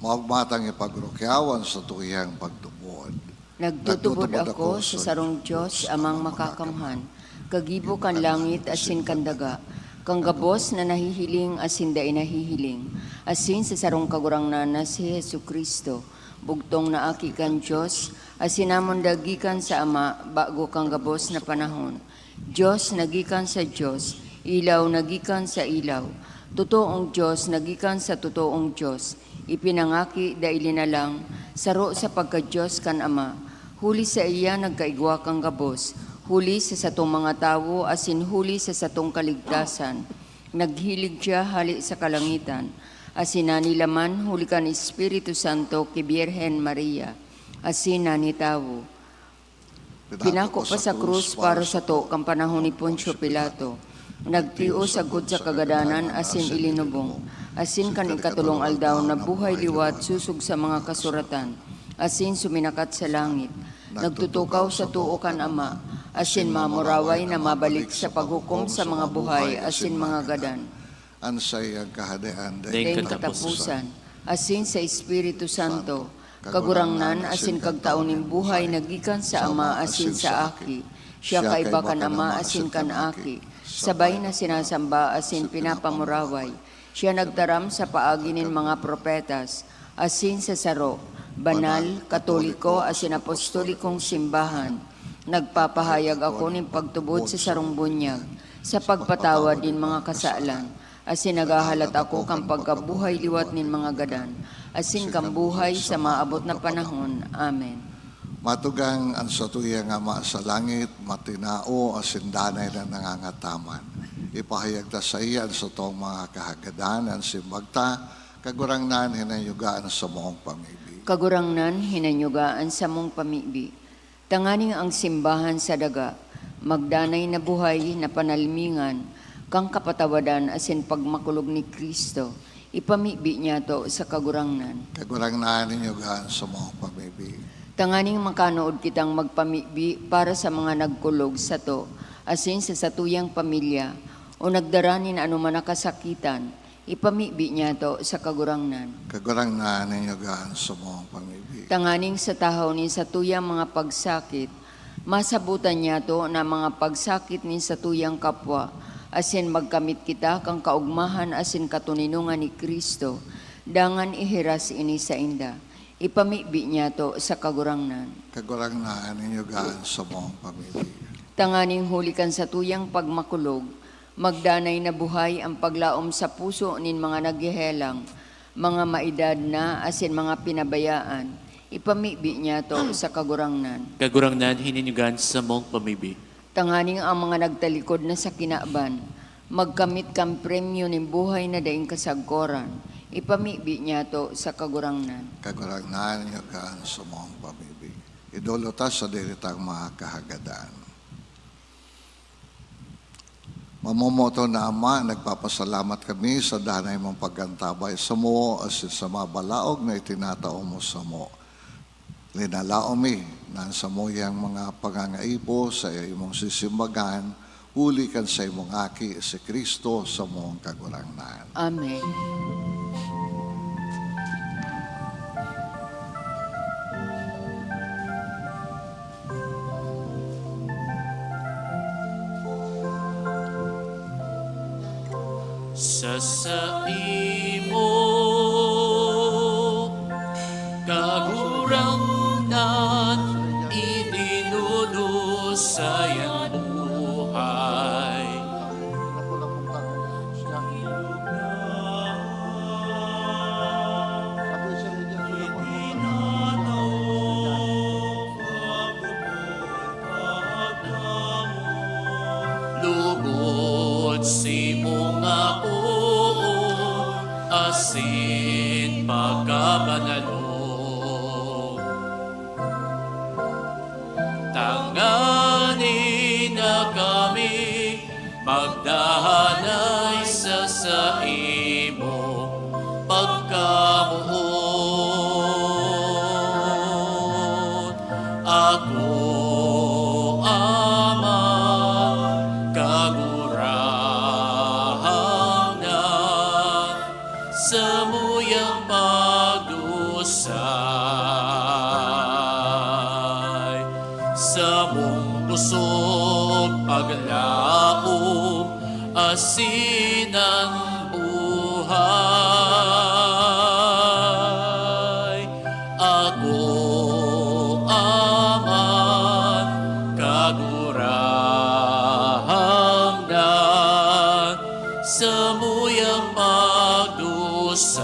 Maogma tang ipagrukyaw an satuyang pagtubod. Nagtutubod ako sa sarong Dios, Amang Makakamhan, kagibo kan langit asin kan daga, kan gabos na nahihiling asin dai nahihiling, asin sa sarong Kagurangnan na si Jesu-Cristo, bugtong na Aki kan Dios, asin namonda gikan sa Ama bago kan gabos na panahon. Dios na gikan sa Dios, ilaw na gikan sa ilaw, totoong Dios na gikan sa totoong Dios, ipinangaki, dai linalang, saro sa pagka-Dios kan Ama. Huli saiya nagkaigwa kan gabos, huli sa satong mga tawo asin huli sa satong kaligtasan. Naghilig siya hale sa kalangitan, asin nanilaman huli kan Espiritu Santo ki Birhen Maria, asin nanitawo. Pinako pa sa krus para sato kan panahon ni Poncio Pilato. Nagtios sagkod sa kagadanan asin ilinubong, asin kan ikatolong aldaw nabuhay liwat sosog sa mga kasuratan, asin suminakat sa langit. Nagtutukaw sa too kan Ama, asin mamuraway na mabalik sa paghukom sa mga buhay asin mga gadan. An saiyang Kahadean daing kataposan, asin sa Espiritu Santo, Kagurangnan asin kagtao nin buhay na gikan sa Ama asin sa Aki. Siya kaiba kan Ama asin kan Aki, sabay na sinasamba asin pinapamuraway. Siya nagtaram sa paagi nin mga propetas, asin sa saro, banal, katoliko asin apostolikong simbahan. Nagpapahayag ako nin pagtubod sa sarong bunyag, sa pagpatawad nin mga kasalan, asin naghahalat ako kan pagkabuhay liwat nin mga gadan, asin kan buhay sa maabot na panahon. Amen. Matugang an satuyang Ama sa langit, matinao asin danay na nangangataman. Ipahayag ta saiya an satong mga kahagadan, an simbag ta, Kagurangnan, hinanyuga an samong pamibi. Kagurangnan, hinanyuga an samong pamibi. Tanganing ang simbahan sa daga magdanay na buhay na panalmingan kan kapatawadan asin pagmakulog ni Cristo, ipamibi niyato sa Kagurangnan. Kagurangnan, hinanyuga an samong pamibi. Tanganing makanood kitang magpamibi para sa mga nagkulog sato asin sa satuyang pamilya o nagdara nin anoman na kasakitan, ipamibi niyato sa Kagurangnan. Kagurangnan, hinanyuga an samong pamibi. Tanganing sa tahaw nin satuyang mga pagsakit, masabotan niyato na mga pagsakit nin satuyang kapwa, asin magkamit kita kan kaogmahan asin katoninongan ni Cristo, dangan ihiras ini sainda. Ipamibi niyato sa Kagurangnan. Kagurangnan, hinanyuga an samong pamibi. Tanganing huli kan satuyang pagmakulog, magdanay na buhay an paglaom sa puso nin mga naghehelang, mga maedad na asin mga pinabayaan, ipamibi niyato sa Kagurangnan. Kagurangnan, hinanyuga an samong pamibi. Tanganing ang mga nagtalikod na sa kinaban magkamit kan premyo nin buhay na daing kasagkoran, ipamibi niyato sa Kagurangnan. Kagurangnan, hinanyuga an samong pamibi. Idolot ta sadiri tang mga kahagadan. Mamomoton na Ama, nagpapasalamat kami sa danay mong pag-antabay samo asin sa mga balaog na itinatao mo samo. Linalaom mi na an samuyang mga pangangaipo sa imong sisimbagan, huli kan saimong Aki, si Cristo, samong Kagurangnan. Amen. Sa saimo, Kagurangnan, idinudusay an buhay. Lugod sa imong poon asin pagkabanalon, tanganing kami magdanay sa saimong pagkamoot. Ako, Ama, Kagurangnan, samuyang pagdusay, samong pusog paglaom asin an buhay. Ako, Ama, Kagurangnan, samuyang pagdusay,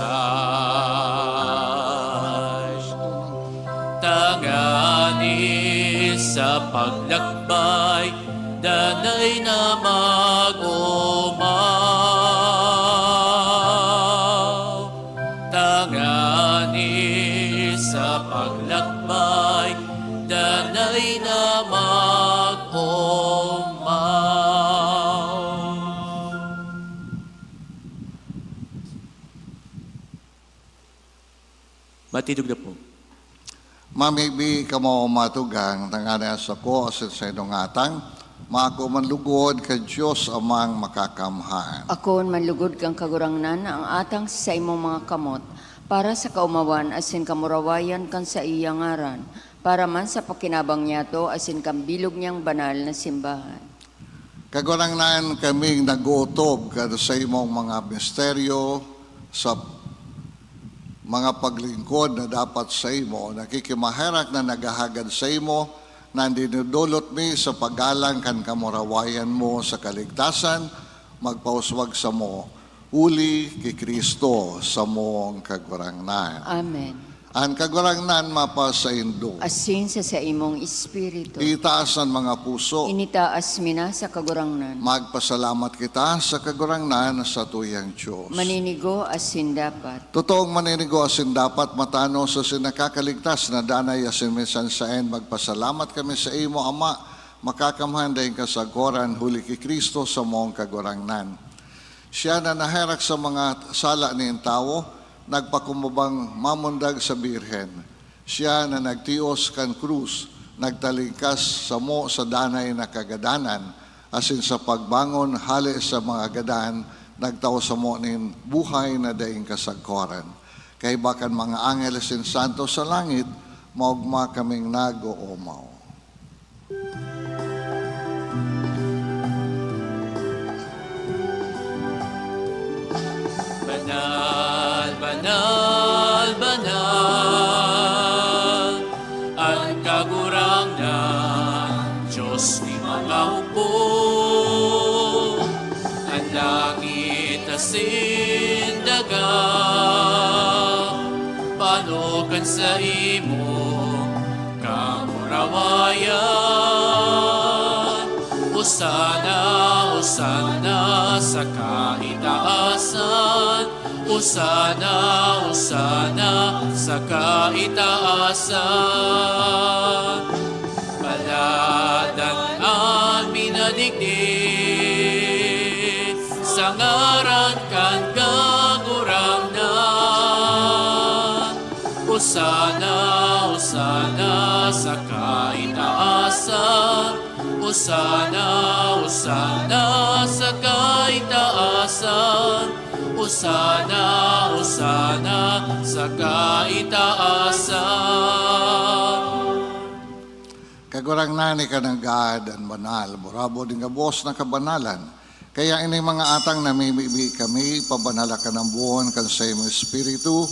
tanganing sa paglakbay danay na mag-omaw, tanganing sa paglakbay danay na mag-omaw. Matindog na po. Mamibi kamo, matugang, tanganing an sako asin saindong atang maako man lugod kan Dios Amang Makakamhan. Akoon man lugod kan Kagurangnan ang atang sa saimong mga kamot, Para sa kaomawan asin kamurawayan kan saiyang ngaran, para man sa pakinabang niyato asin kan bilog niyang banal na simbahan. Kagurangnan, kaming nag-ootob kan saimong mga misteryo sa mga paglingkod na dapat saimo. Nakikimaherak na naghahagad saimo na dinudulot mi sa paggalang kan kamurawayan mo sa kaligtasan, magpauswag samo, huli ki Cristo samong Kagurangnan. Amen. An Kagurangnan mapasaindo. Asin sa saimong espiritu. Itaas an mga puso. Initaas mi na sa Kagurangnan. Magpasalamat kita sa Kagurangnan, satuyang Dios. Maninigo asin dapat. Totoong maninigo asin dapat, matanos asin nakakaligtas na danay asin minsan saen magpasalamat kami saimo, Ama, makakamhan daing kasagkoran, huli ki Cristo samong Kagurangnan. Siya na naherak sa mga sala nin tawo, nagpakumbabang mamundag sa Birhen. Siya na nagtios kan krus, nagtalingkas samo sa danay na kagadanan, asin sa pagbangon hale sa mga gadan, nagtao samo nin buhay na daing kasagkoran. Kaiba kan mga anghel asin santo sa langit, maogma kaming nag-oomaw. Banal, banal, banal, an Kagurangnan, Dios ni mga hukbo. An langit asin daga, pano kan saimo kamurawayan. Hosana, Hosana sa kaitaasan. Hosana, Hosana sa kaitaasan. Paladan an minadigdi sa ngaran kan Kagurangnan. Hosana, Hosana sa kaitaasan. Hosana, Hosana sa kaitaasan. Hosana, Hosana sa kaitaasan. Kagurangnan, ika nanggad an banal, burabod nin gabos na kabanalan. Kaya ining mga atang namimibi kami, pabanala ka ng buon kan saimong Espiritu,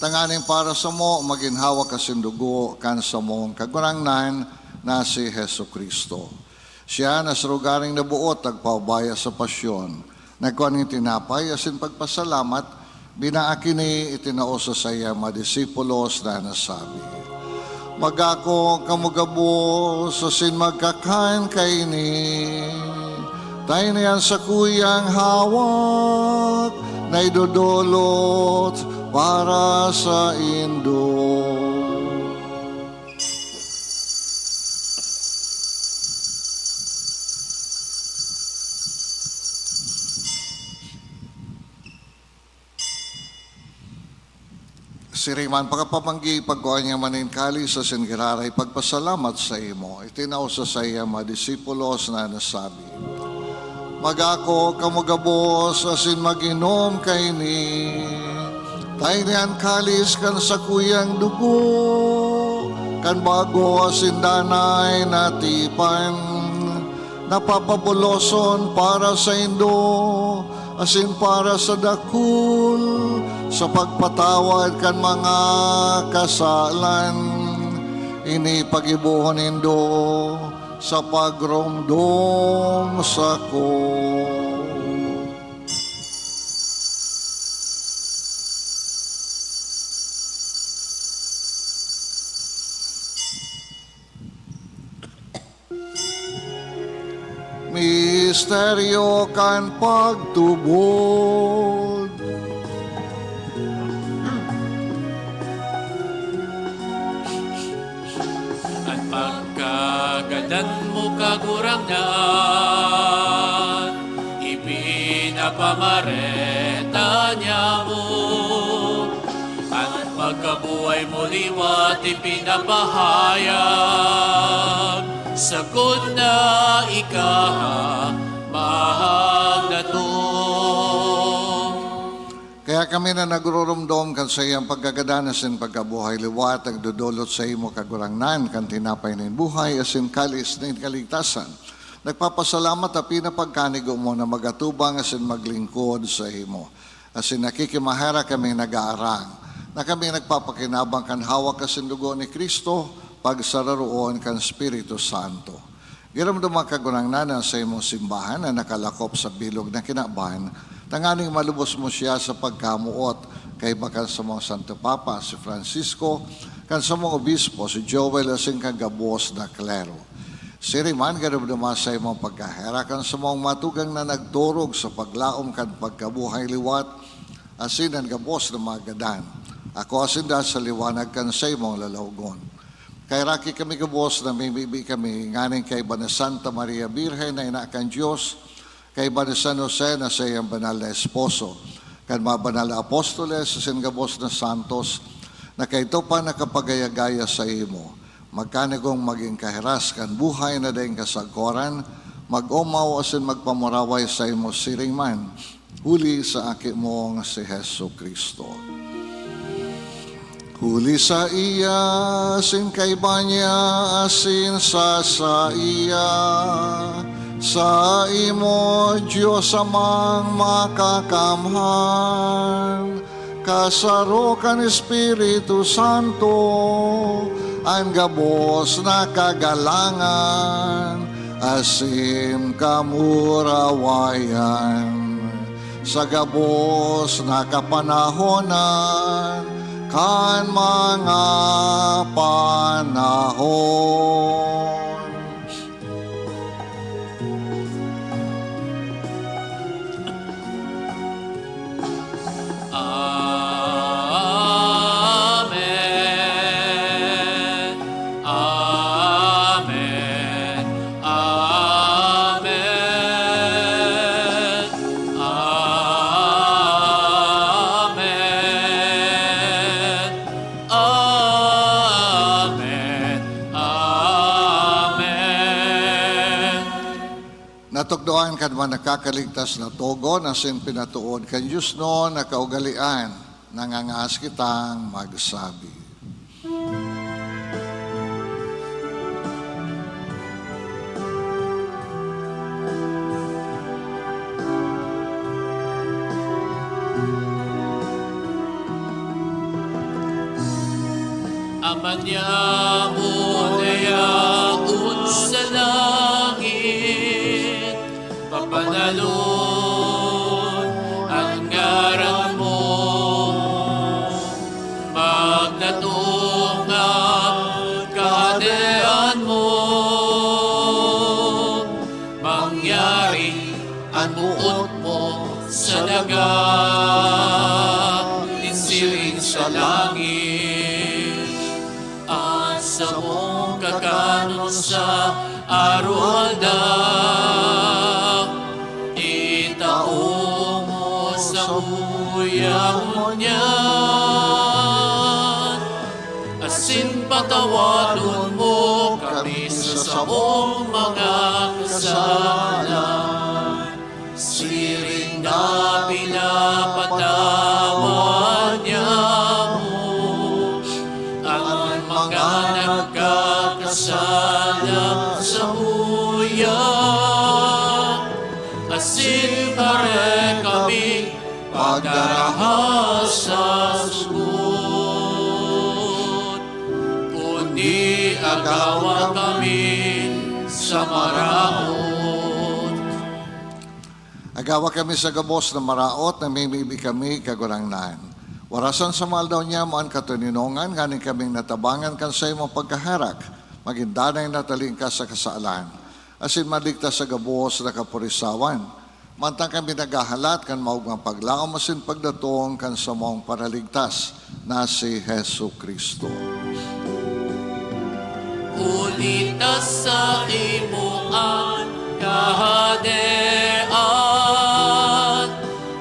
tanganing para samo magin hawak asin dugo kan samong Kagurangnan na si Jesu-Cristo. Siya na sa lugaring naboot nagpaubaya sa pasyon, nagkua nin tinapay asin pagpasalamat, binaak ini, itinao sa saiyang mga disipulos na nasabi, "Mag-ako kamo gabos asin magkakan kaini. Ta ini an sakuyang hawak na idodolot para saindo." Siring man, pakapamanggi, pagkua niya man nin kalis asin giraray pagpasalamat saimo, itinao sa saiyang mga disipulos na nasabi, "Mag-ako kamo gabos asin mag-inom kaini. Ta ini an kalis kan sakuyang dugo kan bago asin danay na tipan, na papabuloson para saindo asin para sa dakul sa pagpatawad kan mga kasalan. Ini paggibohon nindo sa pagromdom sako." Misteryo kan pagtubod. An pagkagadan mo, Kagurangnan, ipinapamareta niamo. An pagkabuhay mo liwat ipinapahayag, sagkod na ika mahagdatong. Kaya Kami na nagrurumdom kan saiyang pagkagadan asin pagkabuhay liwat, nagdodolot saimo, Kagurangnan, kan tinapay nin buhay asin kalis nin kaligtasan. Nagpapasalamat ta pinapagkanigo mo na mag-atubang asin maglingkod saimo. Asin nakikimaherak kaming nag-aarang, na kami nagpapakinabang kan hawak asin dugo ni Cristo, pagsararoon kan Espiritu Santo. Giromdoma, Kagurangnan, an saimong simbahan na nakalakop sa bilog na kinaban, tanganing malubos mo siya sa pagkamoot, kaiba kan samong Santo Papa, si Francisco, kan samong Obispo, si Joel, asin kan gabos na klero. Siring man, giromdoma sa imong pagkaherak an samong mga tugang na nagturog sa paglaom kan pagkabuhay liwat, asin an gabos na mga gadan. Akoa sinda sa liwanag kan saimong lalawgon. Kaheraki kami gabos, namimibi kami nganing kaiba ni Santa Maria Birhen na ina kan Dios, kaiba ni San Jose na saiyang banal na esposo, kan mga banal na apostoles asin gabos na santos na kaidto pa nakapagaya-gaya saimo. Magkanigong magin kahiras kan buhay na daing kasagkoran, mag-omaw asin magpamuraway saimo siring man, huli sa Aki mong si Jesu-Cristo. Huli saiya, asin kaiba niya, asin sa saiya, saimo, Dios Amang makakamhan, kasaro kan Espiritu Santo, an gabos na kagalangan asin kamurawayan, sa gabos na kapanahonan kan mga panahon. Amen. Amen. Amen. Amen. Amen. Amen. Natukdoan kan mga nakakaligtas na togon asin pinatood kan diosnon na kaugalean, nangangahas kitang magsabi. Ama niamo na yaon sa langit, pabanalon an ngaran mo, magdatong an kahadean mo, mangyari an boot mo sa daga, nin siring sa langit. An samong kakanon sa aroaldaw, itao mo samuya ngunyan, asin patawadon mo kami sa samong mga kasalan, siring na pinapatawad niamo an mga nagkakasala samuya, asin pare kami pagdaraha sa sugod, kundi agawa kami sa maraot. Agawa kami sa gabos na maraot, namimibi kami, Kagurangnan. Warasan sa mga aldaw niya mo an katoninongan, nganing kaming natabangan kan saimong pagkaherak, magin danay na talingkas sa kasalan, asin maligtas sa gabos na kapurisawan, mantang kami naghahalat kan maogmang paglaom asin pagdatong kan samong Paraligtas na si Jesu-Cristo. Huli ta saimo an kahadean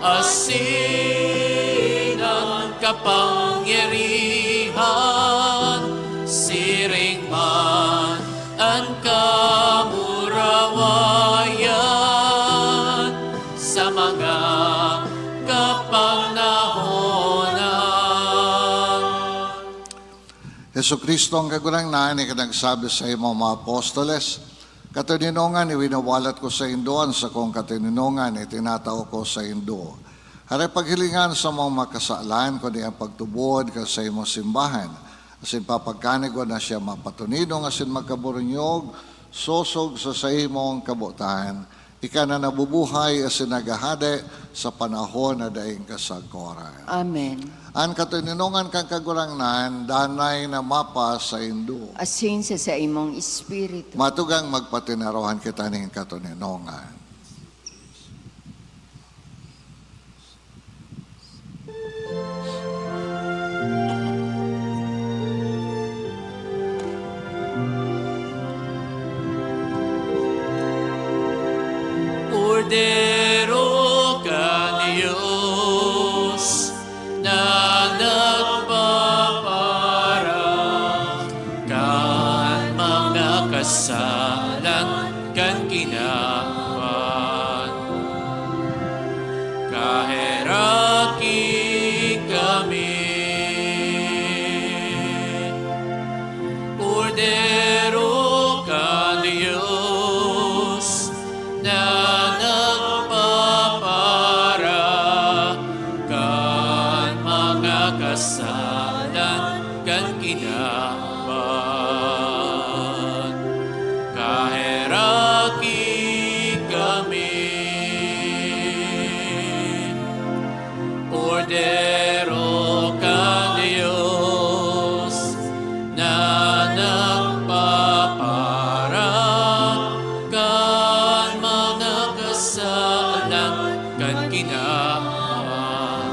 asin an kapangyarihan, siring man an kamurawayan sa mga kapanahon. Jesu-Cristo, an Kagurangnan, ikinagsabi saimo an mga apostoles, "Katoninongan, iwinawalat ko saindo an sakong katoninongan, itinatao ko saindo. Hare paghilinga an samong mga kasalan, kundi an pagtubod kan saimong simbahan, asin papagkanigwa na siya mapatoninong asin magkaburunyog, sosog sa saimong kabotan, ika na nabubuhay asin naghahade sa panahon na daing kasagkoran." Amen. An katoninongan kan Kagurangnan danay na mapasaindo. Asin sa saimong espiritu. Matugang magpatinarohan kita nin katoninongan. Kordero kan Dios na nagpapara kan mga kasalan kan kinaban, kaheraki kami. Kordero kan Dios na nagpapara kan mga kasalan kan kinaban, kaheraki kami. Kordero kan Dios na nagpapara kan mga kasalan kan kinaban,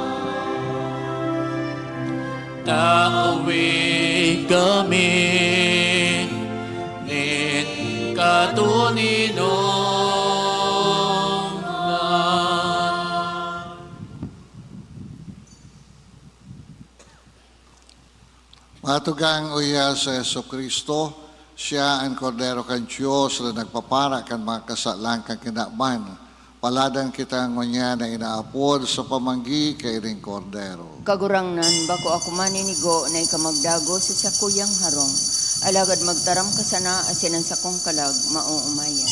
tawe kami nin katoninongan. Matugang, uya si Jesu-Cristo, siya an Kordero kan Dios na nagpapara kan mga kasalan kan kinaban. Paladan kita ngunyan na inaapod sa pamanggi kaining Kordero. Kagurangnan, bako ako maninigo na ika magdagos sa sakuyang harong, alagad magtaram ka sana asin an sakong kalag maoomayan.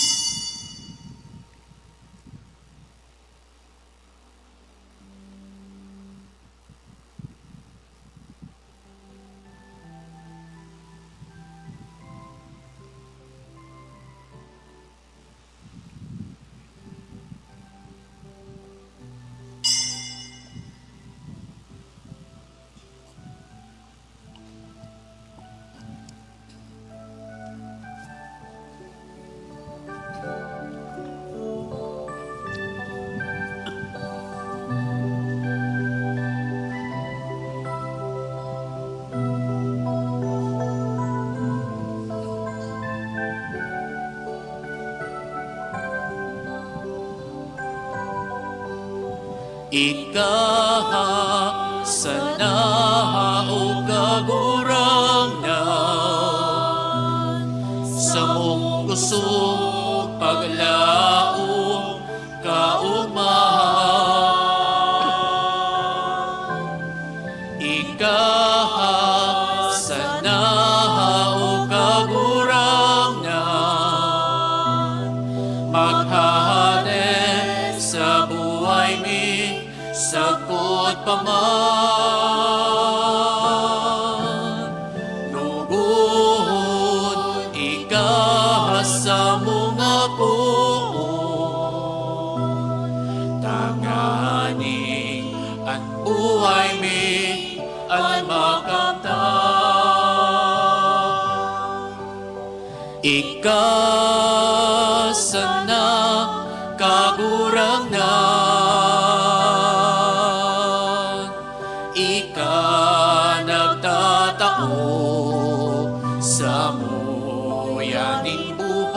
Ika sana, O Kagurangnan, samong kusog paglaom kaogmahan. Ika sana, O Kagurangnan, maghahade sa buhay mi sagkod pa man. Lugod ika sa mga poon, tanganing an buhay mi an makamtan. Ika sana, Kagurangnan, ika nagtatao samuya nin buhay.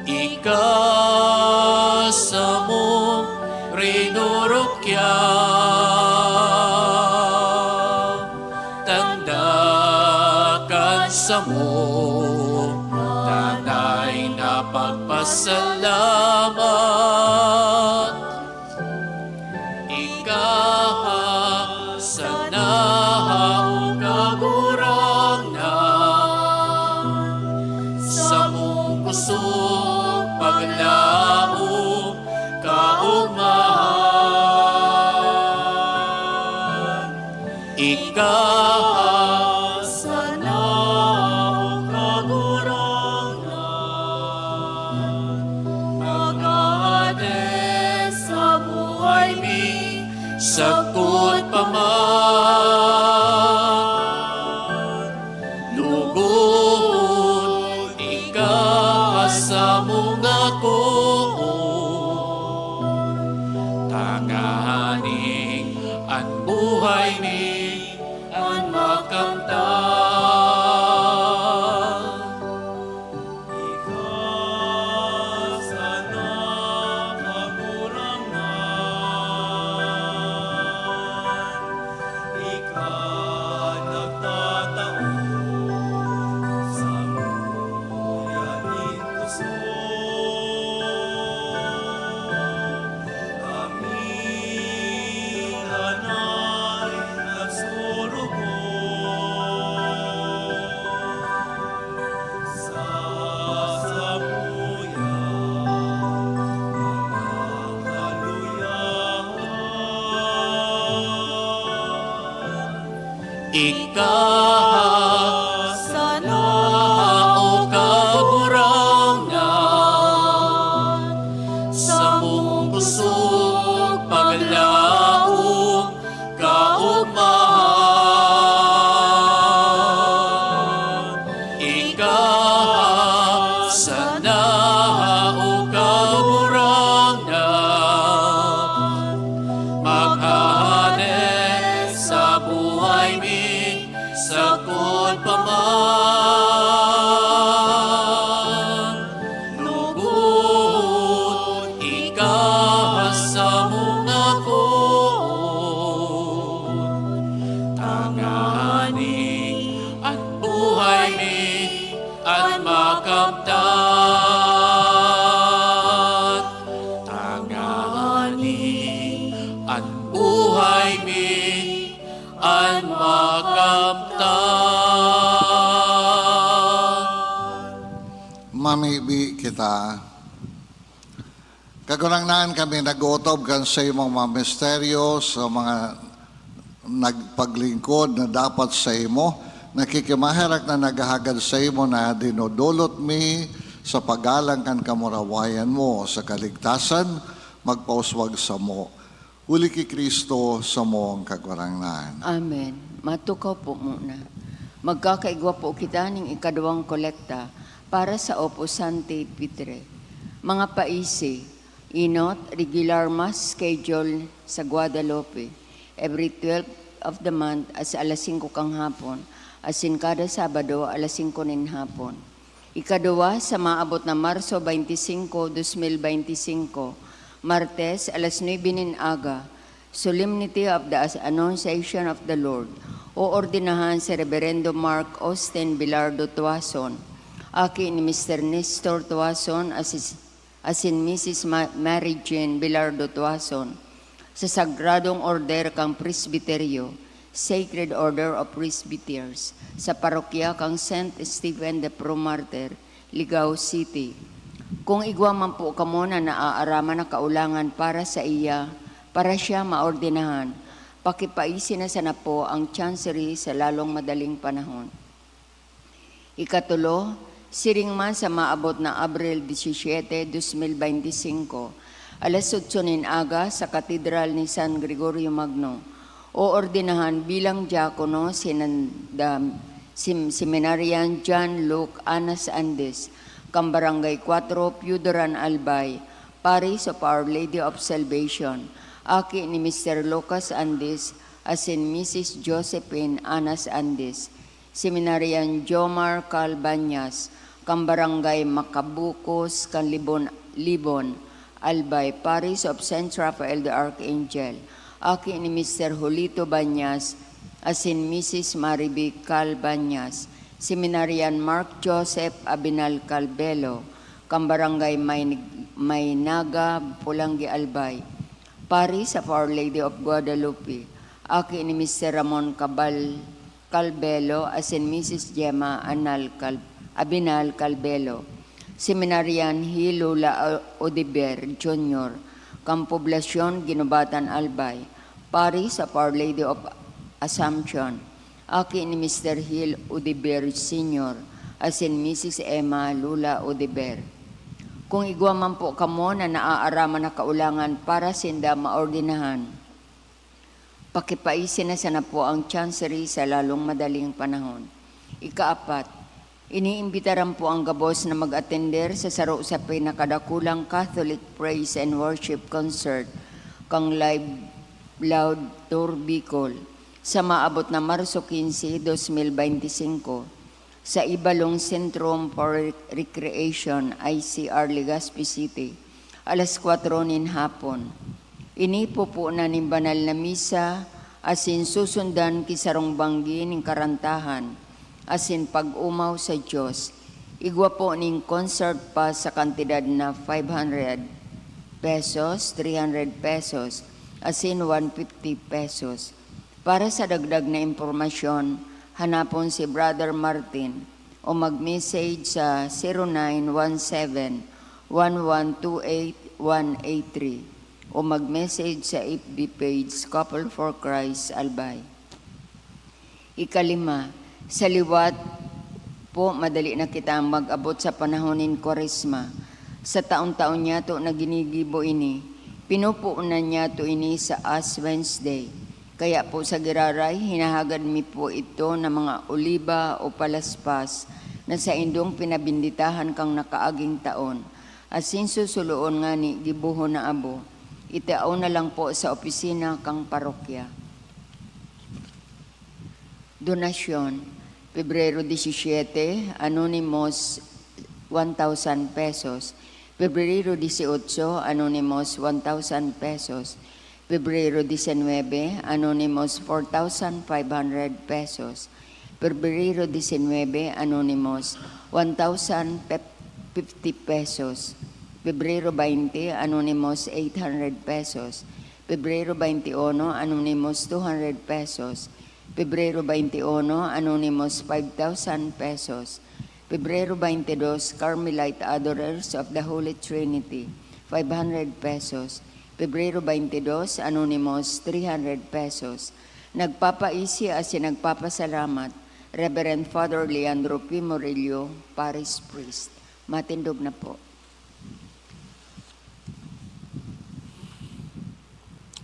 Ika samong rinorokyan, tanda kan samo danay na pagpasalamat. Ika, sa Sakot pa man, lugod ika sa mga koon, tanganing an buhay mi an makamtan. Ika sana, Kagurangnan, ika nagtatao samuya nin kusog. Kami danay nagsurugod sa samuyang mga kaluyahan. Ika sana, O Kagurangnan, samong kusog paglaom kaogmahan. Ika sana, O Kagurangnan, maghahade sa buhay mi, sakot pa man, lugod ika sa mga koon, tanganing an buhay mi an makamtan, tanganing an buhay mi an makamtan. Mamibi kita. Kagurangnan, kami nag-ootob kan saimong mga misteryo sa mga nagpaglingkod na dapat sa imo. Nakikimaherak na naghahagad sa imo na dinodolot mi sa paggalang kan kamurawayan mo sa kaligtasan, magpauswag samo. Huli ki Cristo, samong Kagurangnan. Amen. Matukaw po muna. Magkakaigwa po kita ning ikaduwang kolekta para sa Opus Sancti Petrae. Mga paisi, inot, regular mass schedule sa Guadalupe, every twelfth of the month as alas singko kan hapon, asin kada Sabado alas singko nin hapon. Ikaduwa, sa maabot na Marso twenty-five, twenty twenty-five, Martes, alas nuebe nin aga, Solemnity of the Annunciation of the Lord. Oordenahan si Reberendo Mark Austin Bilardo Tuason, aki ni Mister Nestor Tuason, asis-, asin Missus Ma-, Mary Jane Bilardo Tuason, sa Sagradong Order kan Presbiteryo, Sacred Order of Presbyters, sa parokya kan Saint Stephen the Pro Martyr, Ligao City. Kung igwa man po kamo na naaaraman na kaulangan para saiya, para siya maordenahan, pakipaisi na sana po ang chancery sa lalong madaling panahon. Ikatulo, siring man sa maabot na Abril disisiete, dos mil beintisinko, alas otso nin aga sa Katedral ni San Gregorio Magno, oordenahan bilang diakono si Nanda-, Sim-, Seminarian John Luke Anas Andes, kan Barangay Cuatro, Pio Duran, Albay, Parish of Our Lady of Salvation, aki ni Mister Lucas Andes asin Missus Josephine Anas Andes. Seminarian Jomar Calbañas, kan Barangay Macabucos, kan Libon, Libon, Albay, Parish of Saint Raphael the Archangel, aki ni Mister Julito Bañas asin Missus Mariby Calbañas. Seminarian Mark Joseph Abinal Calbelo, kan Barangay May-, Maynaga, Polangui, Albay, Parish of Our Lady of Guadalupe, aki ni Mister Ramon Cabal-, Calbelo asin Missus Gemma Anal Cal-, Abinal Calbelo, Seminarian hi Lola O-, Odiver Junior, kan Poblacion Guinobatan, Albay, Parish of Our Lady of Assumption, aki ni Mister Gil Odiver Senior asin Missus Emma Lula Odiver. Kung igwa man po kamo na naaaraman na kaulangan para sinda maordenahan, Pakipaisi na sana po ang Chancery sa lalong madaling panahon. Ikaapat, iniimbitaran po ang gabos na mag-atender sa saro sa pinakadakulang Catholic Praise and Worship Concert kan Live Loud Tour Bicol sa maabot na Marso quince, dos mil beintisinko, sa Ibalong Centrum for Recreation, I C R, Legazpi City, alas kwatro nin hapon. Ini pupunan nin banal na misa asin susundan ki sarong banggi nin karantahan asin pag-omaw sa Dios. Igwa po nin concert pass sa kantidad na five hundred pesos, three hundred pesos, asin one fifty pesos. Para sa dagdag na impormasyon, hanapon si Brother Martin o mag-message sa zero nine one seven, one one two eight, one eight three o mag-message sa F B page Couple for Christ Albay. Ikalima, sa liwat po, madali na kita mag-abot sa panahon nin Kwaresma. Sa taon-taon niyato na ginigibo ini, pinupunan niyato ini sa Ash Wednesday. Kaya po sa giraray, hinahagad mi po ito na mga oliba o palaspas na saindong pinabinditahan kan nakaaging taon, asin susuloon ngani gibohon na abo, itao na lang po sa opisina kan parokya. Donasyon, Pebrero disisiete, anonymous, one thousand pesos. Pebrero dieciocho, anonymous, one thousand pesos. Pebrero diecinuebe, anonymous, four thousand five hundred pesos. Pebrero diecinuebe, anonymous, one thousand fifty pesos. Pebrero veinte, anonymous, eight hundred pesos. Pebrero veintiuno, anonymous, two hundred pesos. Pebrero veintiuno, anonymous, five thousand pesos. Pebrero veintidós, Carmelite Adorers of the Holy Trinity, five hundred pesos. Pebrero veintidós, anonymous, three hundred pesos. Nagpapaisi asin nagpapasalamat, Reverend Father Leandro P. Murillo, Parish Priest. Matindog na po.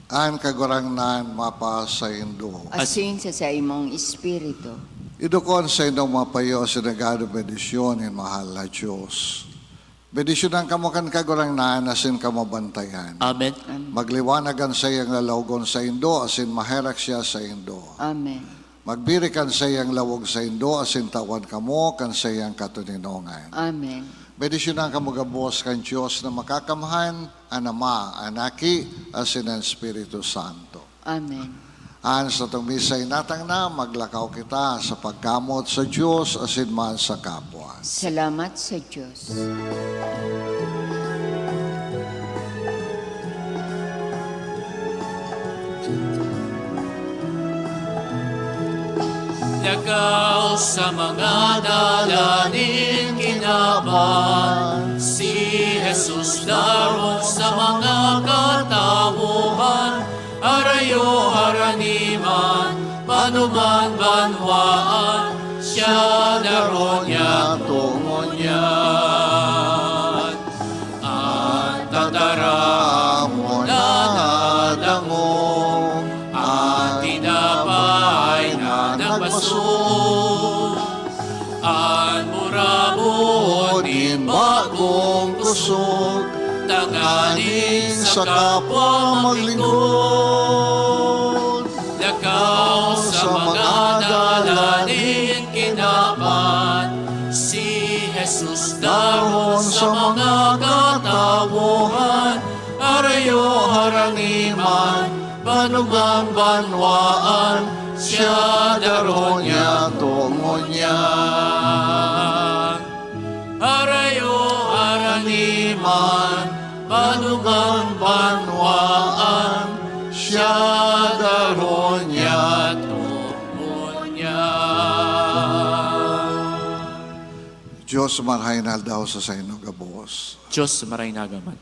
An Kagurangnan mapasaindo. Asin sa saimong espiritu. Idukon saindong mga payo asin nagado bendisyon nin mahal na Dios. Bendisyonan kamo kan Kagurangnan asin kamo bantayan. Amen. Amen. Magliwanag an saiyang lalawogon saindo asin maherak siya saindo. Amen. Magbirik an saiyang lawog saindo asin tawan kamo kan saiyang katoninongan. Amen. Bendisyonan kamo gabos kan Dios na Makakamhan, an Ama, an Aki, asin an Espiritu Santo. Amen. An satong misa inatang na, maglakaw kita sa pagkamot sa Dios asin man sa kapwa. Salamat sa Dios. Lakaw sa mga dalan nin kinaban, si Jesus daron sa mga katawohan, harayo harani man, panuman banwaan, siya daron niya tungon niyan. An tataramon na nadangog, an tinapay na nagbasog, an burabod nin bagong kusog, tanganing sa kapwa maglingkod. Lakaw sa mga dalan nin kinaban, si Jesus daron sa mga katawohan, harayo harani man, panuman banwaan, siya daron niya tungon niyan. Harayo harani man, panuman banwaan, siya daron niya tungon niyan. Dios, marahay na aldaw sa saino gabos. Dios, marahay na agaman.